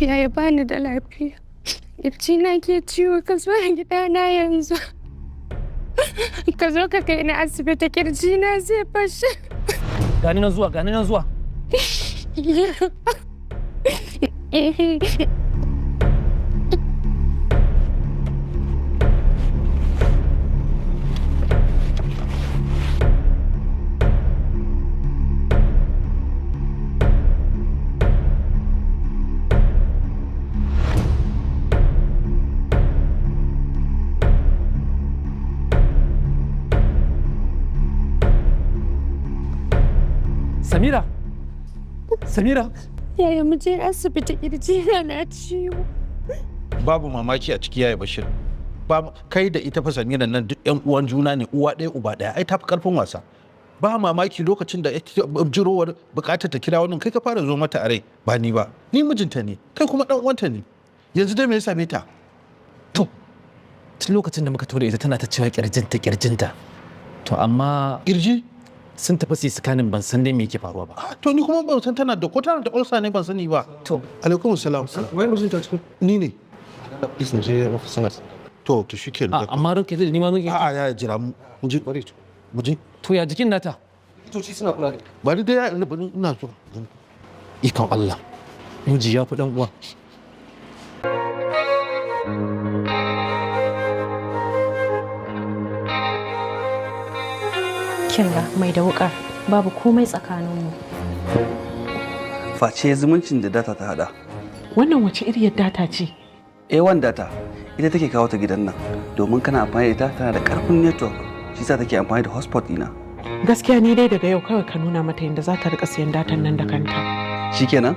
Yaya, bani da lafiya. Na ke ciwo, ka zo gidana yanzu. Ka zo ka kai ni asibiti, na zai fashe. Gani nan zuwa, gani nan zuwa. Samira! Samira! Yaya, mu je asibiti, kirji na ciwo. Babu mamaki a ciki, Yaya Bashir. Ba kai da ita fa, Samira nan duk yan uwan juna ne, uwa ɗaya uba ɗaya, ai tafi karfin wasa. Ba mamaki lokacin da jirowar bukatar ta kira wannan, kai ka fara zo mata a rai, ba ni ba. Ni mijinta ne, kai kuma dan uwanta ne. Yanzu dai me ya same ta? To, tun lokacin da muka tura ita tana ta cewa kirjinta, kirjinta. To amma kirji sun tafi su yi scanning, ban san dai me yake faruwa ba. To ni kuma ban san tana da ko tana da ulcer ne, ban sani ba. To. Alaikum salam. Wai mutum ta cikin? Ni ne. Please, na je ofisin. To shikenan. Amma ranka da ni ma zan A'a, ya jira mu. Mu je, bari to. Mu je. To, ya jikin nata? Likitoci suna kula da Bari dai ya ina so. Ikon Allah. Miji ya fi dan uwa. Kinga mai da wukar, babu komai tsakaninmu. Face zumuncin da data ta hada. Wannan wace iriyar data ce? A1 data ita take kawo ta gidan nan, domin kana amfani da ita tana da karfin network, shi sa take amfani da hotspot dina. Gaskiya ni dai daga yau kawai ka nuna mata yadda za ta rika siyan datan nan da kanta. Shikenan,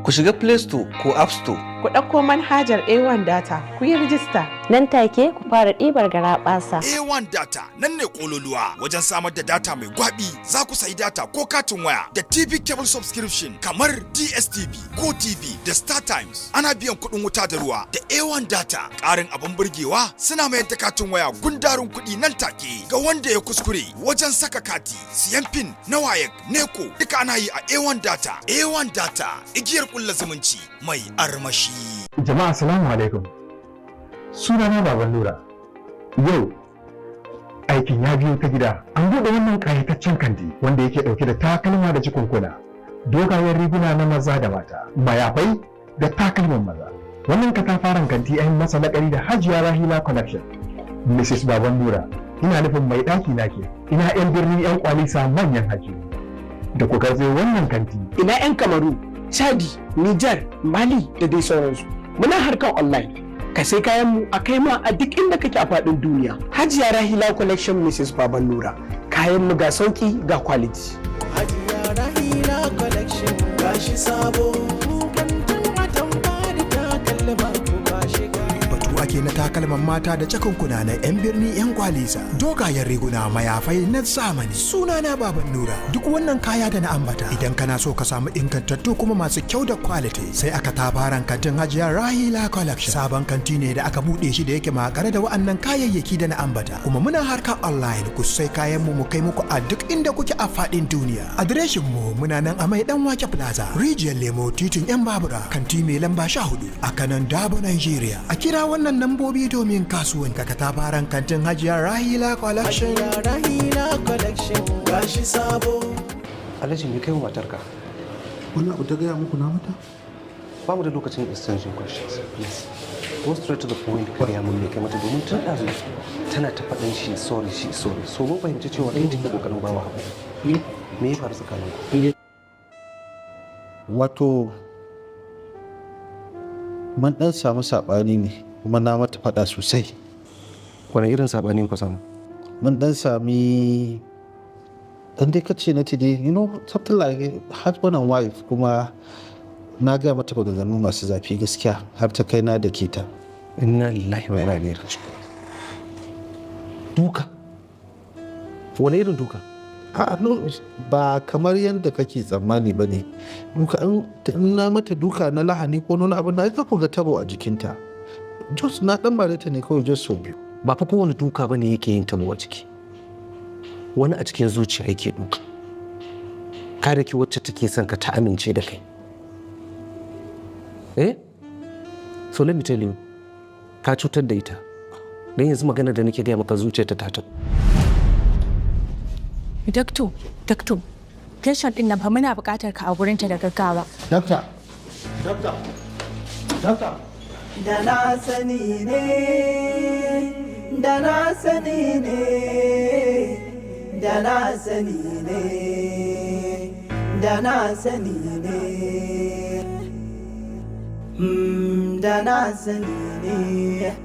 ku shiga Play Store ko App Store. Ku ɗauko manhajar A1 data ku yi rijista. Nan take ku fara ɗibar garaɓasa. A1 data nan ne kololuwa wajen samar da data mai gwabi. Za ku sayi data ko katin waya da TV cable subscription kamar DSTV ko TV da Star Times. Ana biyan kuɗin wuta da ruwa da A1 data. Ƙarin abin burgewa, suna mayar da katin waya gundarin kuɗi nan take ga wanda ya kuskure wajen saka kati, siyan pin na WAEC, NECO, duka ana yi a A1 data. A1 data, igiyar kulla zumunci mai armashi. Jama'a, salamu alaikum. Sunana Baban Nura. Yau aikin ya biyo ta gida. An buɗe wannan ƙayataccen kanti wanda yake ɗauke da takalma da jikunkuna, dogayen riguna na maza da mata, mayafai da takalman maza. Wannan katafaren kanti an masa laƙari da Hajiya Rahila Collection. Mrs. Baban Nura, ina nufin mai ɗaki na ke, ina 'yan birni, 'yan kwalisa, manyan haji. Da ku garzayo wannan kanti. Ina 'yan Kamaru, Chadi, Niger, Mali da dai sauransu. Muna harkar online. Ka sai kayan mu a kai ma a duk inda kake a faɗin duniya. Hajiya Rahila Collection, Mrs. Baban Nura. Kayan mu ga sauki ga quality. Hajiya Rahila Collection gashi sabo. Kantin atamfa da takalma, ku ba shi. Batu ake na takalman mata da jakunkuna na 'yan birni, 'yan kwalisa, dogayen riguna, mayafai na zamani. Sunana Baban Nura. Duk wannan kaya da na ambata, idan kana so ka samu ingantattu kuma masu kyau da quality, sai aka tafaran kantin Hajiya Rahila Collection. Sabon kanti ne da aka buɗe shi da yake makare da wa'annan kayayyaki da na ambata, kuma muna harkar online. Ku sai kayan mu, mu kai muku a duk inda kuke a faɗin duniya. Adireshin mu, muna nan a Mai Dan Wake Plaza, Rijiyar Lemo, titin 'yan Babura, kanti mai lamba 14 a Kanon Dabo, Nigeria. A kira wannan lambobi domin kasuwan katafaren kantin Hajiya Rahila Collection. Hajiya Rahila Collection gashi sabo. Alhaji, me kai wa matarka? Wani abu ta gaya muku na mata? Ba mu da lokacin exchanging questions. Please. Go straight to the point, ka gaya mun me kai mata, domin tun ɗazu tana ta faɗin she sorry, she sorry. So mun fahimci cewa kai take kokarin bawa haƙuri. Me ya faru tsakanin ku? Wato mun dan samu saɓani ne, kuma na mata faɗa sosai. Wani irin saɓani ku samu? Mun dan sami dan dai kace na ce dai, something like husband and wife, kuma na gaya mata maganganu masu zafi gaskiya, har ta kai na da ke ta. Inna lillahi wa inna ilaihi raji'un. Duka? Wani irin duka? A'a, no, ba kamar yadda kake tsammani ba ne. Duka, in na mata duka na lahani ko wani abu, na ga ku ga tabo a jikinta. Just na dan mare ta ne kawai, just sau biyu. Ba fa kowane duka ba ne yake yin tabo a ciki. Wani a cikin zuciya yake duka. Ka da ki wacce take son ka ta amince da kai. Eh? So let me tell you, ka cutar da ita. Don yanzu magana da nake gaya maka, zuciyarta ta taɓu. Doctor, doctor, patient din nan fa muna buƙatar ka a gurinta da gaggawa. Doctor, doctor, doctor. Da na sani ne, da na sani ne, da na sani ne, da na sani ne. Da na sani ne.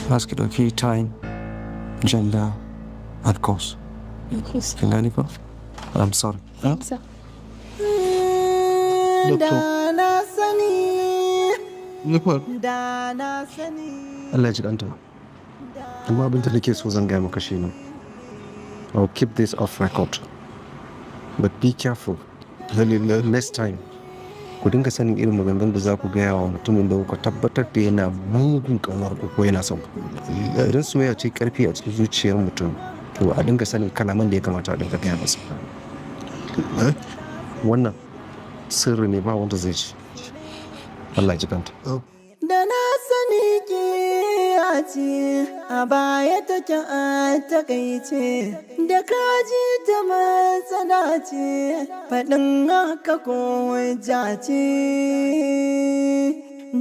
Za ki ɗauki time, gender, and cause. Kin gane ko? I'm sorry. Huh? Da na sani, Me faru? da na sani. Allah ya ji kanta. Amma abin da nake so zan gaya maka shi ne, I'll keep this off record. But be careful. Next time, ku dinga sanin irin maganganun da za ku gaya wa mutumin da kuka tabbatar da yana mugun ƙaunar ku ko yana son ku. Idan soyayya ce karfi a cikin zuciyar mutum, to a dinga sanin kalaman da ya kamata a dinga gaya masa. Wannan sirri ne, ba wanda zai ci. Allah ya ji kanta. Da na sani ke ce a baya take a takaice, da kaji ta matsala ce, faɗin haka ko hujja ce,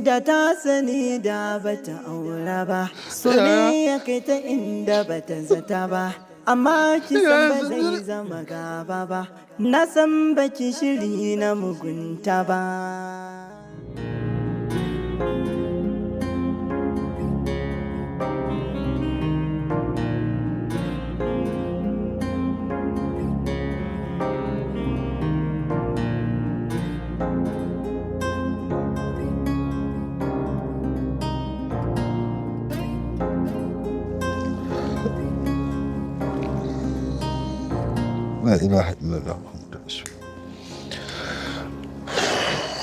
da ta sani da bata aura ba, so ne ya kai ta inda bata zata ba, amma kisan ba zai zama gaba ba, na san baki shiri na mugunta ba. La ilaha illallah Muhammadu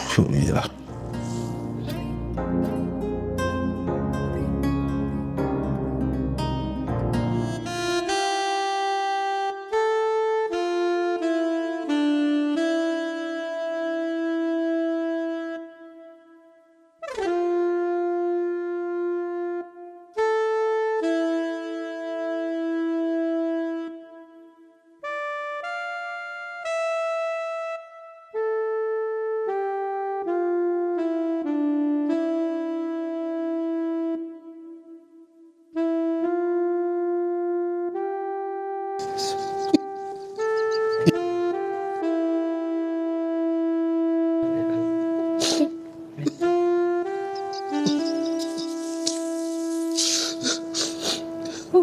Rasulullah.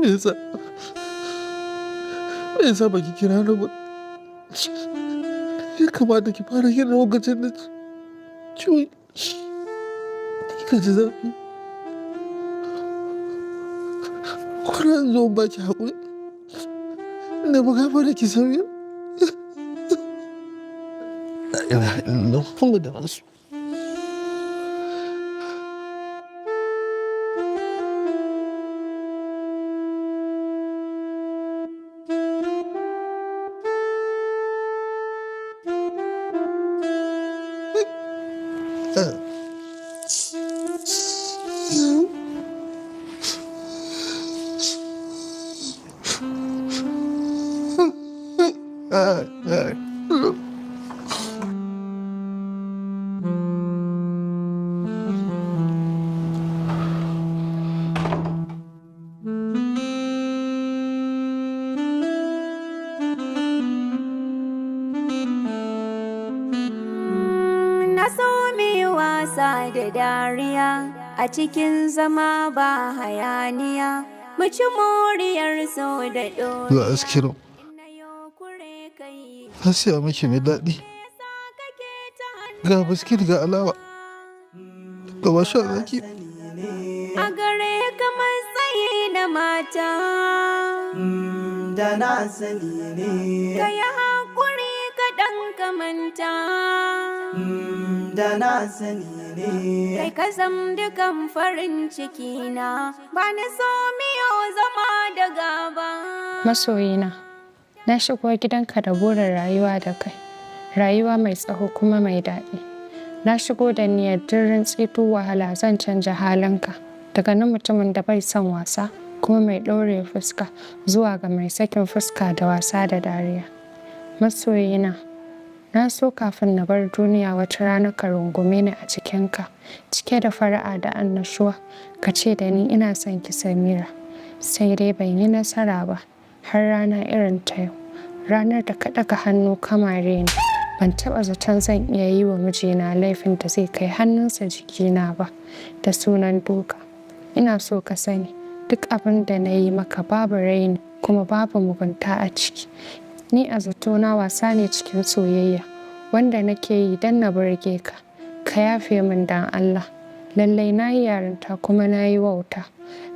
Me yasa? Me yasa baki kira ni ba? Ya kamata ki fara kira lokacin da ciwon kika ji zafi. Kuna zo in baki haƙuri. Na buga fara ki sauya. La ilaha illallah Muhammadu Rasul. Na so mu yi wasa da dariya a cikin zama ba hayaniya, mu ci moriyar so da ɗori. Ga askirin. Na siya miki mai daɗi. Ga biskit, ga alawa. Ga sha zaki. A gare ka matsayi na mata. Da na sani ne. Ka yi haƙuri kaɗan ka manta. Da na sani ne. Kai ka zam dukan farin ciki na, ba na so miyo zama da gaba. Masoyina, na shigo gidanka da burin rayuwa da kai, rayuwa mai tsaho kuma mai daɗi. Na shigo da niyyar dirrin tsitu wahala zan canja halinka daga na mutumin da bai son wasa kuma mai ɗaure fuska zuwa ga mai sakin fuska da wasa da dariya. Masoyina, na so kafin na bar duniya wata rana ka rungume ni a cikinka, cike da fara'a da annashuwa, ka ce da ni ina son ki, Samira. Sai dai ban yi nasara ba har rana irin ta yau, ranar da ka ɗaga hannu ka mare ni. Ban taɓa zaton zan iya yi wa mijina laifin da zai kai hannunsa jikina ba da sunan duka. Ina so ka sani, duk abin da na yi maka babu raini kuma babu mugunta a ciki. Ni a zatona wasa ne cikin soyayya wanda nake yi don na burge ka. Ka yafe min don Allah. Lallai na yi yarinta kuma na yi wauta.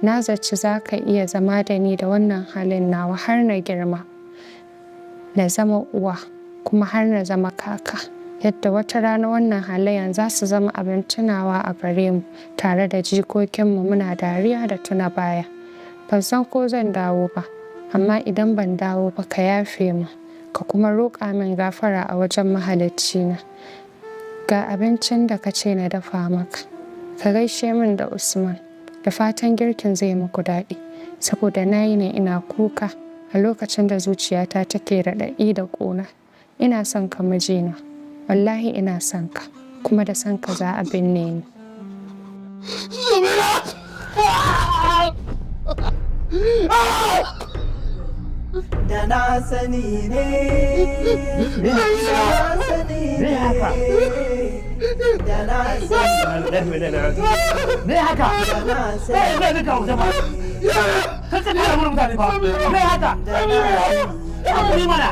Na zaci za ka iya zama da ni da wannan halin nawa har na girma, na zama uwa, kuma har na zama kaka. Yadda wata rana wannan halayyan za su zama abin tunawa a gare mu tare da jikokinmu, muna dariya da tuna baya. Ban san ko zan dawo ba, amma idan ban dawo ba, ka yafe min, ka kuma roƙa min gafara a wajen Mahaliccina. Ga abincin da ka ce na dafa maka. Ka gaishe min da Usman. Da fatan girkin zai muku daɗi, saboda na yi ne ina kuka a lokacin da zuciyata take raɗaɗi da ƙuna. Ina son ka, mijina. Wallahi ina son ka, kuma da son ka za a binne ni. Samira! Da na sani ne. Da na sani ne. Da na sani. Me haka? Da na sani. Me ne ka wuce ba? Ka ka kara mun mutane ba. Me haka? Hakuri mana.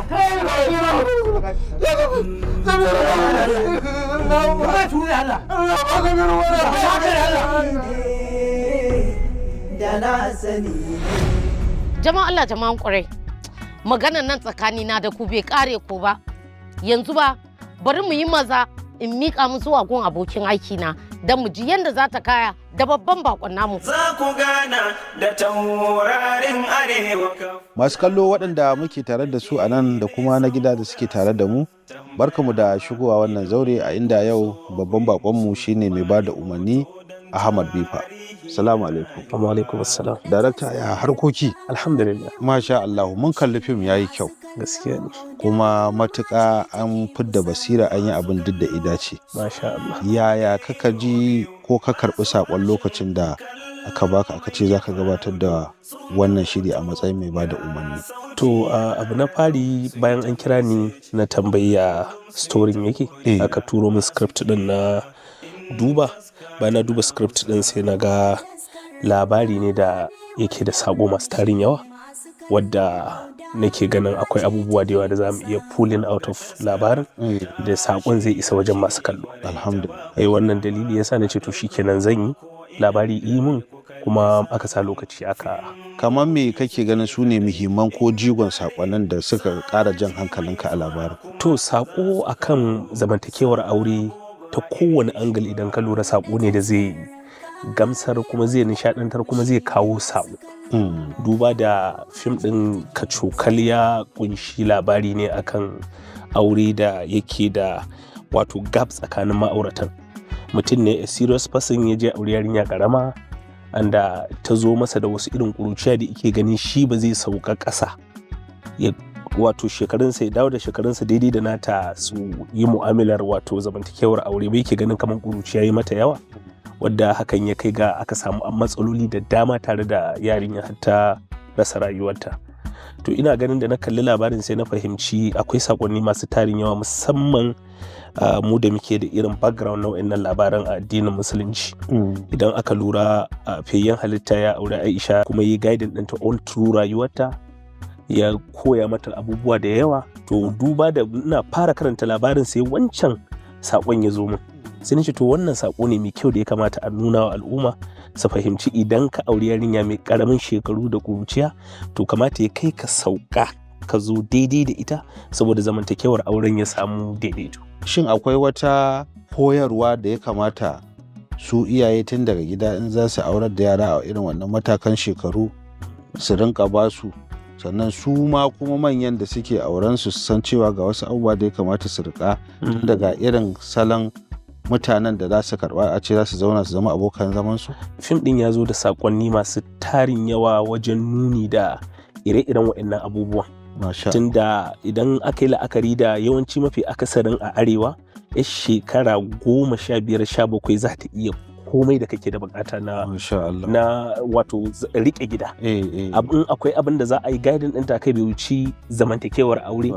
Ba tuni Allah. Allah. Da na sani. Jama'an Allah, jama'an kwarai. Maganan nan tsakanina da ku bai kare ko ba. Yanzu ba, bari mu yi maza in miƙa mu zuwa gun abokin aiki na don mu ji yadda za ta kaya da babban bakon namu. Za ku gana da taurarin arewa. Masu kallo waɗanda muke tare da su a nan da kuma na gida da suke tare da mu, barkamu da shigowa wannan zaure a inda yau babban bakonmu shine mai ba da umarni, Ahmad Bifa. Salamu alaikum. Wa alaikum assalam. Darakta, ya harkoki? Alhamdulillah. Masha Allah, mun kalli fim, yayi kyau. Gaskiya ne. Kuma matuƙa an fidda basira, an yi abin duk da idace. Masha Allah. Yaya kaka ji ko ka karɓi saƙon lokacin da aka baka, aka ce zaka gabatar da wannan shiri a matsayin mai bada umarni? To, abu na fari, bayan an kira ni na tambayi ya storin yake, aka turo min script din na duba. Bayan na duba script din, sai na ga labari ne da yake da sako masu tarin yawa, wadda nake ganin akwai abubuwa da yawa da za mu iya pulling out of labarin da sakon zai isa wajen masu kallo. Alhamdulillah. Ai wannan dalili yasa na ce to shikenan, zan yi labari yi mun, kuma aka sa lokaci aka Kamar me kake ganin su ne muhimman ko jigon sakonnin da suka ƙara jan hankalinka a labarin? To, sako akan zamantakewar aure ta kowane angle, idan ka lura, sako ne da zai gamsar kuma zai nishadantar kuma zai kawo sako. Duba da fim ɗin kacokal ya kunshi labari ne akan aure da yake da wato gap tsakanin ma'auratan. Mutum ne a serious person ya je aure yarinya karama anda ta zo masa da wasu irin ƙuruciya da yake ganin shi ba zai sauka ƙasa ya wato shekarunsa ya dawo da shekarunsa daidai da nata su yi mu'amalar wato zamantakewar aure ba, yake ganin kamar ƙuruciya yi mata yawa, wadda hakan ya kai ga aka samu matsaloli da dama tare da yarinya har ta rasa rayuwarta. To, ina ganin da na kalli labarin sai na fahimci akwai sakonni masu tarin yawa, musamman mu da muke da irin background na wa'annan labaran a addinin Musulunci. Idan aka lura, fiyayyen halitta ya aure Aisha kuma yi guiding ɗinta all through rayuwarta, ya koya mata abubuwa da yawa. To, duba da ina fara karanta labarin sai wancan Saƙon ya zo min, sai na ce, to, wannan saƙo ne mai kyau da ya kamata a nuna wa al'umma su fahimci idan ka auri yarinya mai ƙaramin shekaru da ƙuruciya, to kamata ya kai ka sauka ka zo daidai da ita saboda zamantakewar auren ya samu daidaito. Shin akwai wata koyarwa da ya kamata su iyaye tun daga gida, in za su aurar da yara a irin wannan matakan shekaru, su rinka ba su, sannan su ma kuma manyan da suke auren su san cewa ga wasu abubuwa da ya kamata su rika tun daga irin salon mutanen da za su karba, a ce za su zauna su zama abokan zaman su? Fim din ya zo da sakonni masu tarin yawa wajen nuni da ire-iren waɗannan abubuwan, tunda idan aka yi la'akari da yawanci mafi akasarin a arewa, ya shekara 15, 17 za ta iya komai da kake da bukata na wato rike gida. Abin akwai abin da za a yi guiding ɗinta kai, bai wuci zamantakewar aure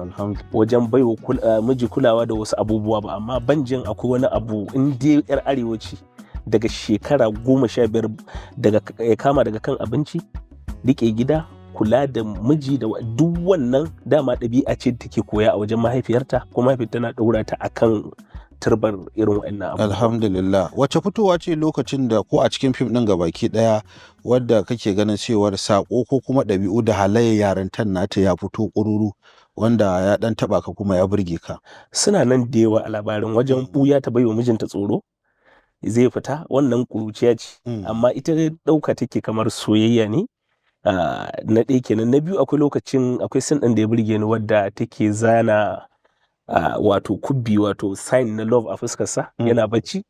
wajen baiwa miji kulawa da wasu abubuwa ba. Amma ban jin akwai wani abu in dai yar arewa ce daga shekara 15, daga ya kama daga kan abinci, rike gida, kula da miji, da duk wannan dama ɗabi'a ce da take koya a wajen mahaifiyarta, ko mahaifiyarta tana ɗaura ta akan turbar irin waɗannan abubuwa. Alhamdulillah. Wace fitowa ce lokacin da ko a cikin fim ɗin gabaki ɗaya wadda kake ganin cewar sako ko kuma ɗabi'u da halayyar yarantar nata ya fito ƙururu, wanda ya ɗan taɓa ka kuma ya burge ka? Suna nan da yawa a labarin. Wajen ɓuya ta baiwa mijinta tsoro zai fita, wannan ƙuruciya ce, amma ita ɗauka take kamar soyayya ne. Na ɗaya kenan. Na biyu, akwai lokacin, akwai scene ɗin da ya burge ni wadda take zana wato kubbi, wato sign na love, a fuskarsa yana bacci.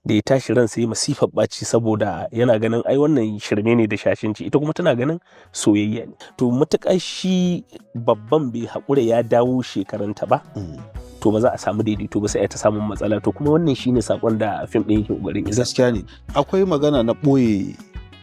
Da ya tashi, ransa ya masifar ɓaci saboda yana ganin ai wannan shirme ne da shashinci, ita kuma tana ganin soyayya ne. To, matuƙar shi babban bai haƙura ya dawo shekarunta ba, to ba za a samu daidaito ba, sai a ta samun matsala. To, kuma wannan shine sakon da fim ɗin yake ƙoƙarin isarwa. Gaskiya ne. Akwai magana na ɓoye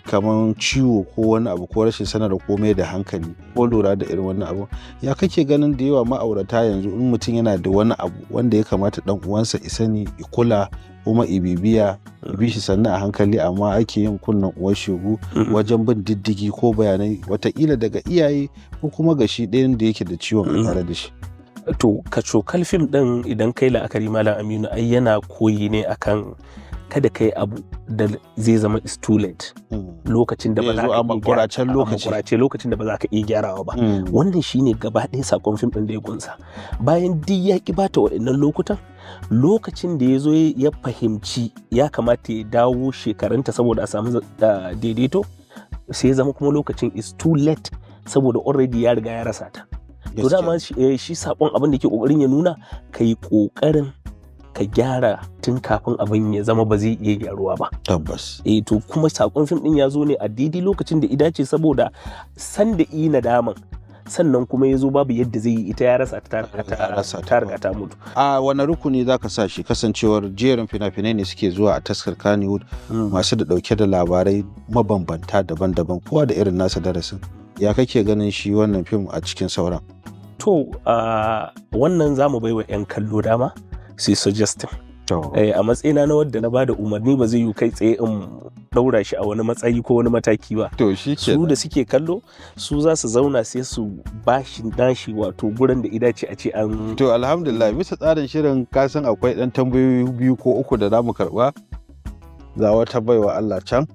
kamar ciwo ko wani abu, ko rashin sanar da komai da hankali ko lura da irin wannan abu. Ya kake ganin da yawa ma'aurata yanzu, in mutum yana da wani abu wanda ya kamata dan uwansa ya sani, ya kula kuma ya bibiya, ya bi shi sannan a hankali, amma ake yin kunnen uwar shegu wajen bin diddigi ko bayanai, watakila daga iyaye ko kuma ga shi ɗayan da yake da ciwon a tare da shi? To, kacokal fim ɗin, idan kai la'akari, Malam Aminu, ai yana koyi ne akan kada kai abu da zai zama is too late, lokacin da ba za Zai zo ka a iya makurancen lokaci. A makurace, lokacin da ba za ka iya gyarawa ba. Wannan shine gaba ɗaya sakon fim ɗin da ya kunsa. Bayan duk ya ki bata waɗannan lokutan, lokacin da ya zo ya fahimci ya kamata ya dawo shekarunta saboda a samu daidaito, sai ya zama kuma lokacin is too late, saboda already ya riga ya rasa ta. To, dama shi sakon abin da ke kokarin ya nuna, ka yi kokarin ka gyara tun kafin abin ya zama ba zai iya gyaruwa ba. Tabbas. Eh, to, kuma sakon fim din ya zo ne a daidai lokacin da ida ce, saboda san da i nadaman, sannan kuma ya zo babu yadda zai yi, ita ya rasa ta, ta riga ta mutu. A wani rukuni za ka sa shi, kasancewar jerin fina-finai ne suke zuwa a taskar Kannywood masu da dauke da labarai mabambanta daban-daban, kowa da irin nasa darasin? Ya kake ganin shi wannan fim a cikin sauran? To, wannan za mu baiwa 'yan kallo dama su yi suggesting. A matsayina na wadda na bada umarni, ba zai yi kai tsaye in daura shi a wani matsayi ko wani mataki ba. To, shi. Su da suke kallo, su za su zauna sai su bashi nashi, wato gurin da idace a ce an To, alhamdulillah. Bisa tsarin shirin, ka san akwai dan tambayoyi biyu ko uku da za mu karba. Ga wata baiwa Allah can.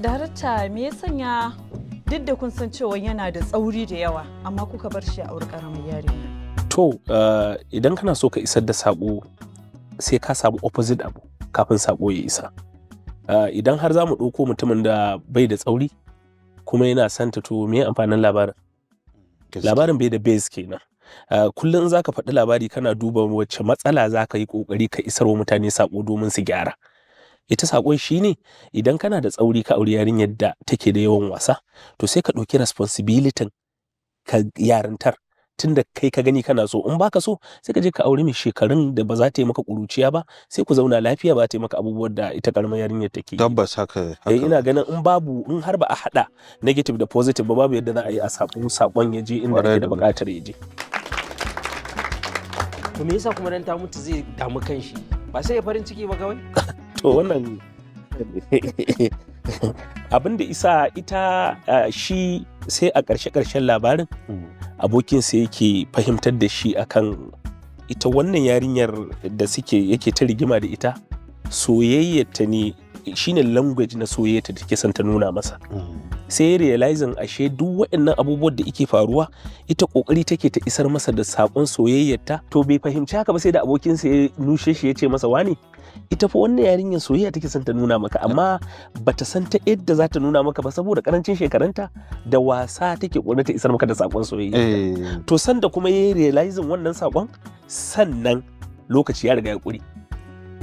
Darakta, me ya sanya duk da kun san cewa yana da tsauri da yawa, amma kuka bar shi a auri karamar yarinya? To, idan kana so ka isar da saƙo, sai ka samu opposite abu kafin saƙo ya isa. Idan har za mu ɗauko mutumin da bai da tsauri kuma yana santa, to me amfanin labarin? Labarin bai da base kenan. Kullum za ka faɗi labari, kana duba wacce matsala za ka yi ƙoƙari ka isar wa mutane saƙo domin su gyara. Ita saƙon shine, idan kana da tsauri ka auri yarinyar da take da yawan wasa, to sai ka ɗauki responsibility ka yarintar, tunda kai ka gani kana so. In baka so, sai ka je ka auri mai shekarun da ba za ta yi maka ƙuruciya ba, sai ku zauna lafiya, ba ta yi maka abubuwan da ita karamar yarinyar take yi. Tabbas haka. Eh, ina ganin in babu, in har ba a haɗa negative da positive ba, babu yadda za a yi a samu saƙon ya je inda ake da buƙatar ya je. To, me yasa kuma dan ta mutu zai damu kanshi? Ba sai ya farin ciki ba kawai? To, wannan abin da isa ita shi sai a ƙarshe ƙarshen labarin abokin sa yake fahimtar da shi akan Ita wannan yarinyar da suke yake ta rigima da ita, soyayyarta ne, shine language na soyayyarta da take son ta nuna masa. Sai ya realizing ashe duk waɗannan abubuwan da yake faruwa, ita kokari take ta isar masa da sakon soyayyarta. To, bai fahimci haka ba sai da abokinsa ya nushe shi, ya ce masa, "Wani, ita fa wannan yarinyar soyayya take son ta nuna maka, amma bata san ta yadda za ta nuna maka ba saboda karancin shekarunta. Da wasa take kokarin ta isar maka da sakon soyayya." To, sanda kuma ya realizing wannan sakon, sannan lokaci ya riga ya kure.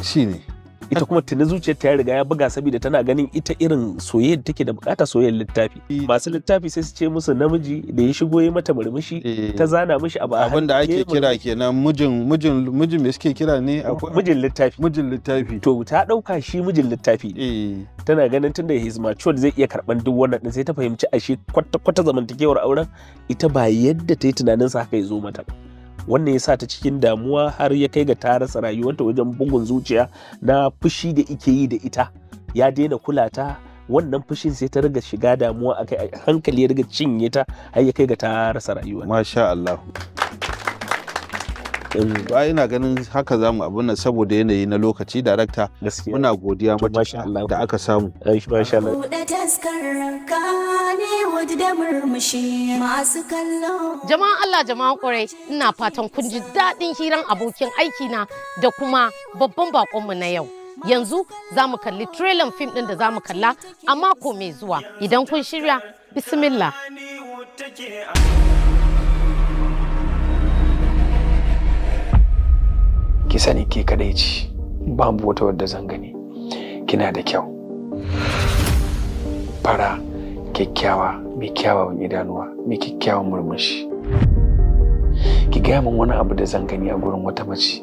Shine. Ita kuma tuni zuciyarta ya riga ya buga, saboda tana ganin ita irin soyayyar da take da bukata, soyayyar littafi. Masu littafi sai su ce musu namiji da ya shigo ya mata murmushi, ta zana mishi abu a Abin da hannu, ake ya kira kenan mijin me suke kira ne, akwai mijin littafi. Mijin littafi. To, ta dauka shi mijin littafi, tana ganin tunda he is matured zai iya karban duk wannan din. Sai ta fahimci ashe kwata kwata zamantakewar auren ita ba yadda ta yi tunanin sa haka ya zo mata ba. Wannan ya sa ta cikin damuwa har ya kai ga ta rasa rayuwarta wajen bugun zuciya na fushi da ike yi da ita, ya daina kula ta. Wannan fushin sai ta riga shiga damuwa akai, a hankali ya riga cinye ta har ya kai ga ta rasa rayuwa. Masha Allah. Ba ina ganin haka za mu abun nan saboda yanayi na lokaci. Darakta, muna godiya matuƙa da aka samu. Masha Allah. Buɗe taskar Kannywood da murmushi masu kallo. Jama'an Allah, jama'an ƙwarai, ina fatan kun ji daɗin hiran abokin aikina da kuma babban baƙonmu na yau. Yanzu za mu kalli trailer fim ɗin da za mu kalla a mako mai zuwa. Idan kun shirya, bismillah. Ki sani ke kadai ce, babu wata wadda zan gani. Kina da kyau, fara, kyakkyawa, mai kyawawan idanuwa, mai kyakkyawan murmushi. Ki gaya min wani abu da zan gani a gurin wata mace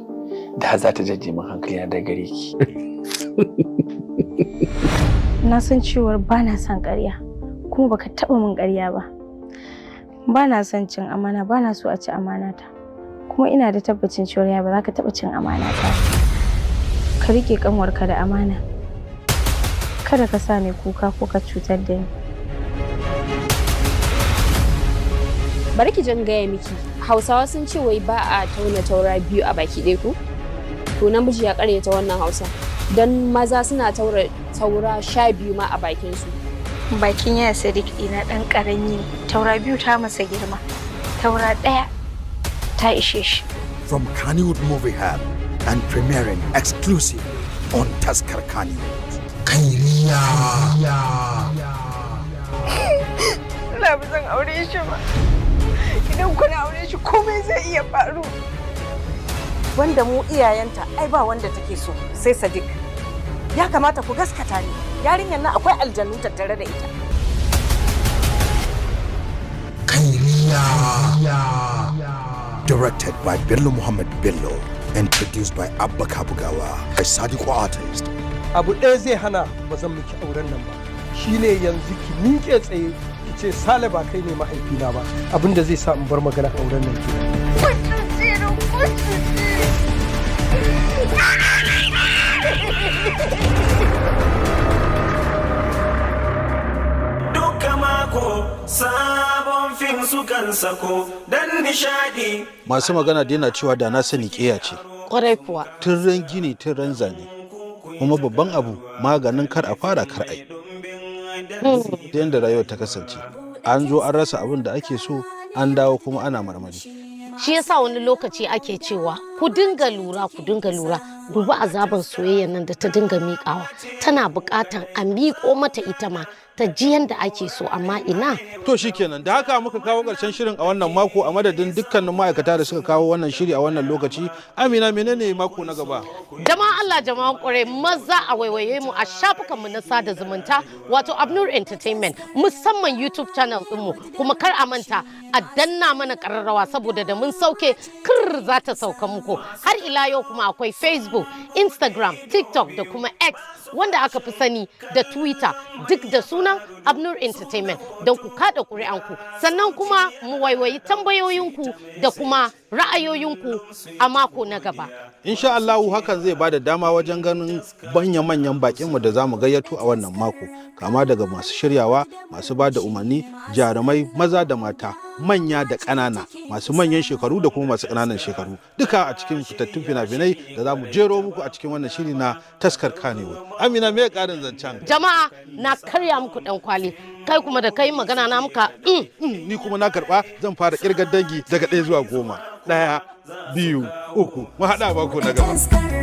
da za ta janye min hankali na daga gare ki. Na san cewar ba na son ƙarya, kuma baka taɓa min ƙarya ba. Ba na son cin amana, ba na so a ci amana ta. Kuma ina da tabbacin cewar ya ba za ka taɓa cin amana ta. Ka riƙe ƙanwarka da amana. Kada ka sa ni kuka ko ka cutar da ni. Bari ki jan gaya miki, Hausawa sun ce wai ba a tauna taura biyu a baki ɗaya ko? To, namiji ya karyata wannan Hausa, don maza suna taura taura 12 ma a bakinsu. Bakin yaya Sadiq ɗina ɗan ƙarami ne. Taura biyu ta masa girma. Taura ɗaya ta ishe shi. From Kannywood Movie Hub and premiering exclusively on Taskar Kannywood. Kairiya. Allah, ba zan aure shi ba. Idan kuna aure shi, komai zai iya faru. Wanda mu iyayenta, ai ba wanda take so sai Sadiq. Ya kamata ku gaskata ni. Yarinyar nan akwai aljanu tattare da ita. Kairiya. Directed by Bello Muhammad Bello and produced by Abba Kabugawa, a Sadiq artist. Abu ɗaya zai hana ba zan miki auren nan ba, shine yanzu ki miƙe tsaye ki ce Sale ba kai ne mahaifina ba. Abinda zai sa in bar magana auren nan ke. Duka mako sabon fim sukan sako don nishadi. Masu magana daina cewa da na sani ƙeya ce. Kwarai kuwa. Tun ran gini tun ran zane. Kuma babban abu, maganin kar a fara kar ai. Da yadda rayuwar ta kasance, an zo an rasa abin da ake so, an dawo kuma ana marmari. Shi yasa wani lokaci ake cewa ku dinga lura, ku dinga lura. Dubi azaban soyayya nan da ta dinga miƙawa. Tana buƙatan a miƙo mata ita ma ta ji yanda ake so, amma ina. To shikenan, da haka muka kawo ƙarshen shirin a wannan mako. A madadin dukkanin ma'aikata da suka kawo wannan shiri a wannan lokaci. Amina, menene mako na gaba? Jama'a Allah, jama'an ƙwarai, maza a waiwaye mu a shafukanmu na sada zumunta, wato Abnur Entertainment, musamman YouTube channel ɗinmu. Kuma kar a manta a danna mana ƙararrawa, saboda da mun sauke kir za ta sauka muku. Har ila yau kuma akwai Facebook, Instagram, TikTok da kuma X, wanda aka fi sani da Twitter, duk da sunan Abnur Entertainment, don ku kada ƙuri'anku, sannan kuma mu waiwayi tambayoyinku da kuma ra'ayoyinku a mako na gaba. Insha Allahu hakan zai bada dama wajen ganin manya-manyan bakinmu da zamu gayyato a wannan mako, kama daga masu shiryawa, masu bada umarni, jarumai maza da mata, manya da ƙanana, masu manyan shekaru da kuma masu ƙananan shekaru, duka a cikin fitattun fina-finai da zamu jero muku a cikin wannan shiri na Taskar Kannywood. Amina, me ƙarin zancen? Jama'a, na karya muku dan kwali, kai kuma da kai magana na muka Ni kuma na karɓa, zan fara kirgar dangi daga 1 zuwa 10. 1, 2, 3, mu haɗa mako na gaba.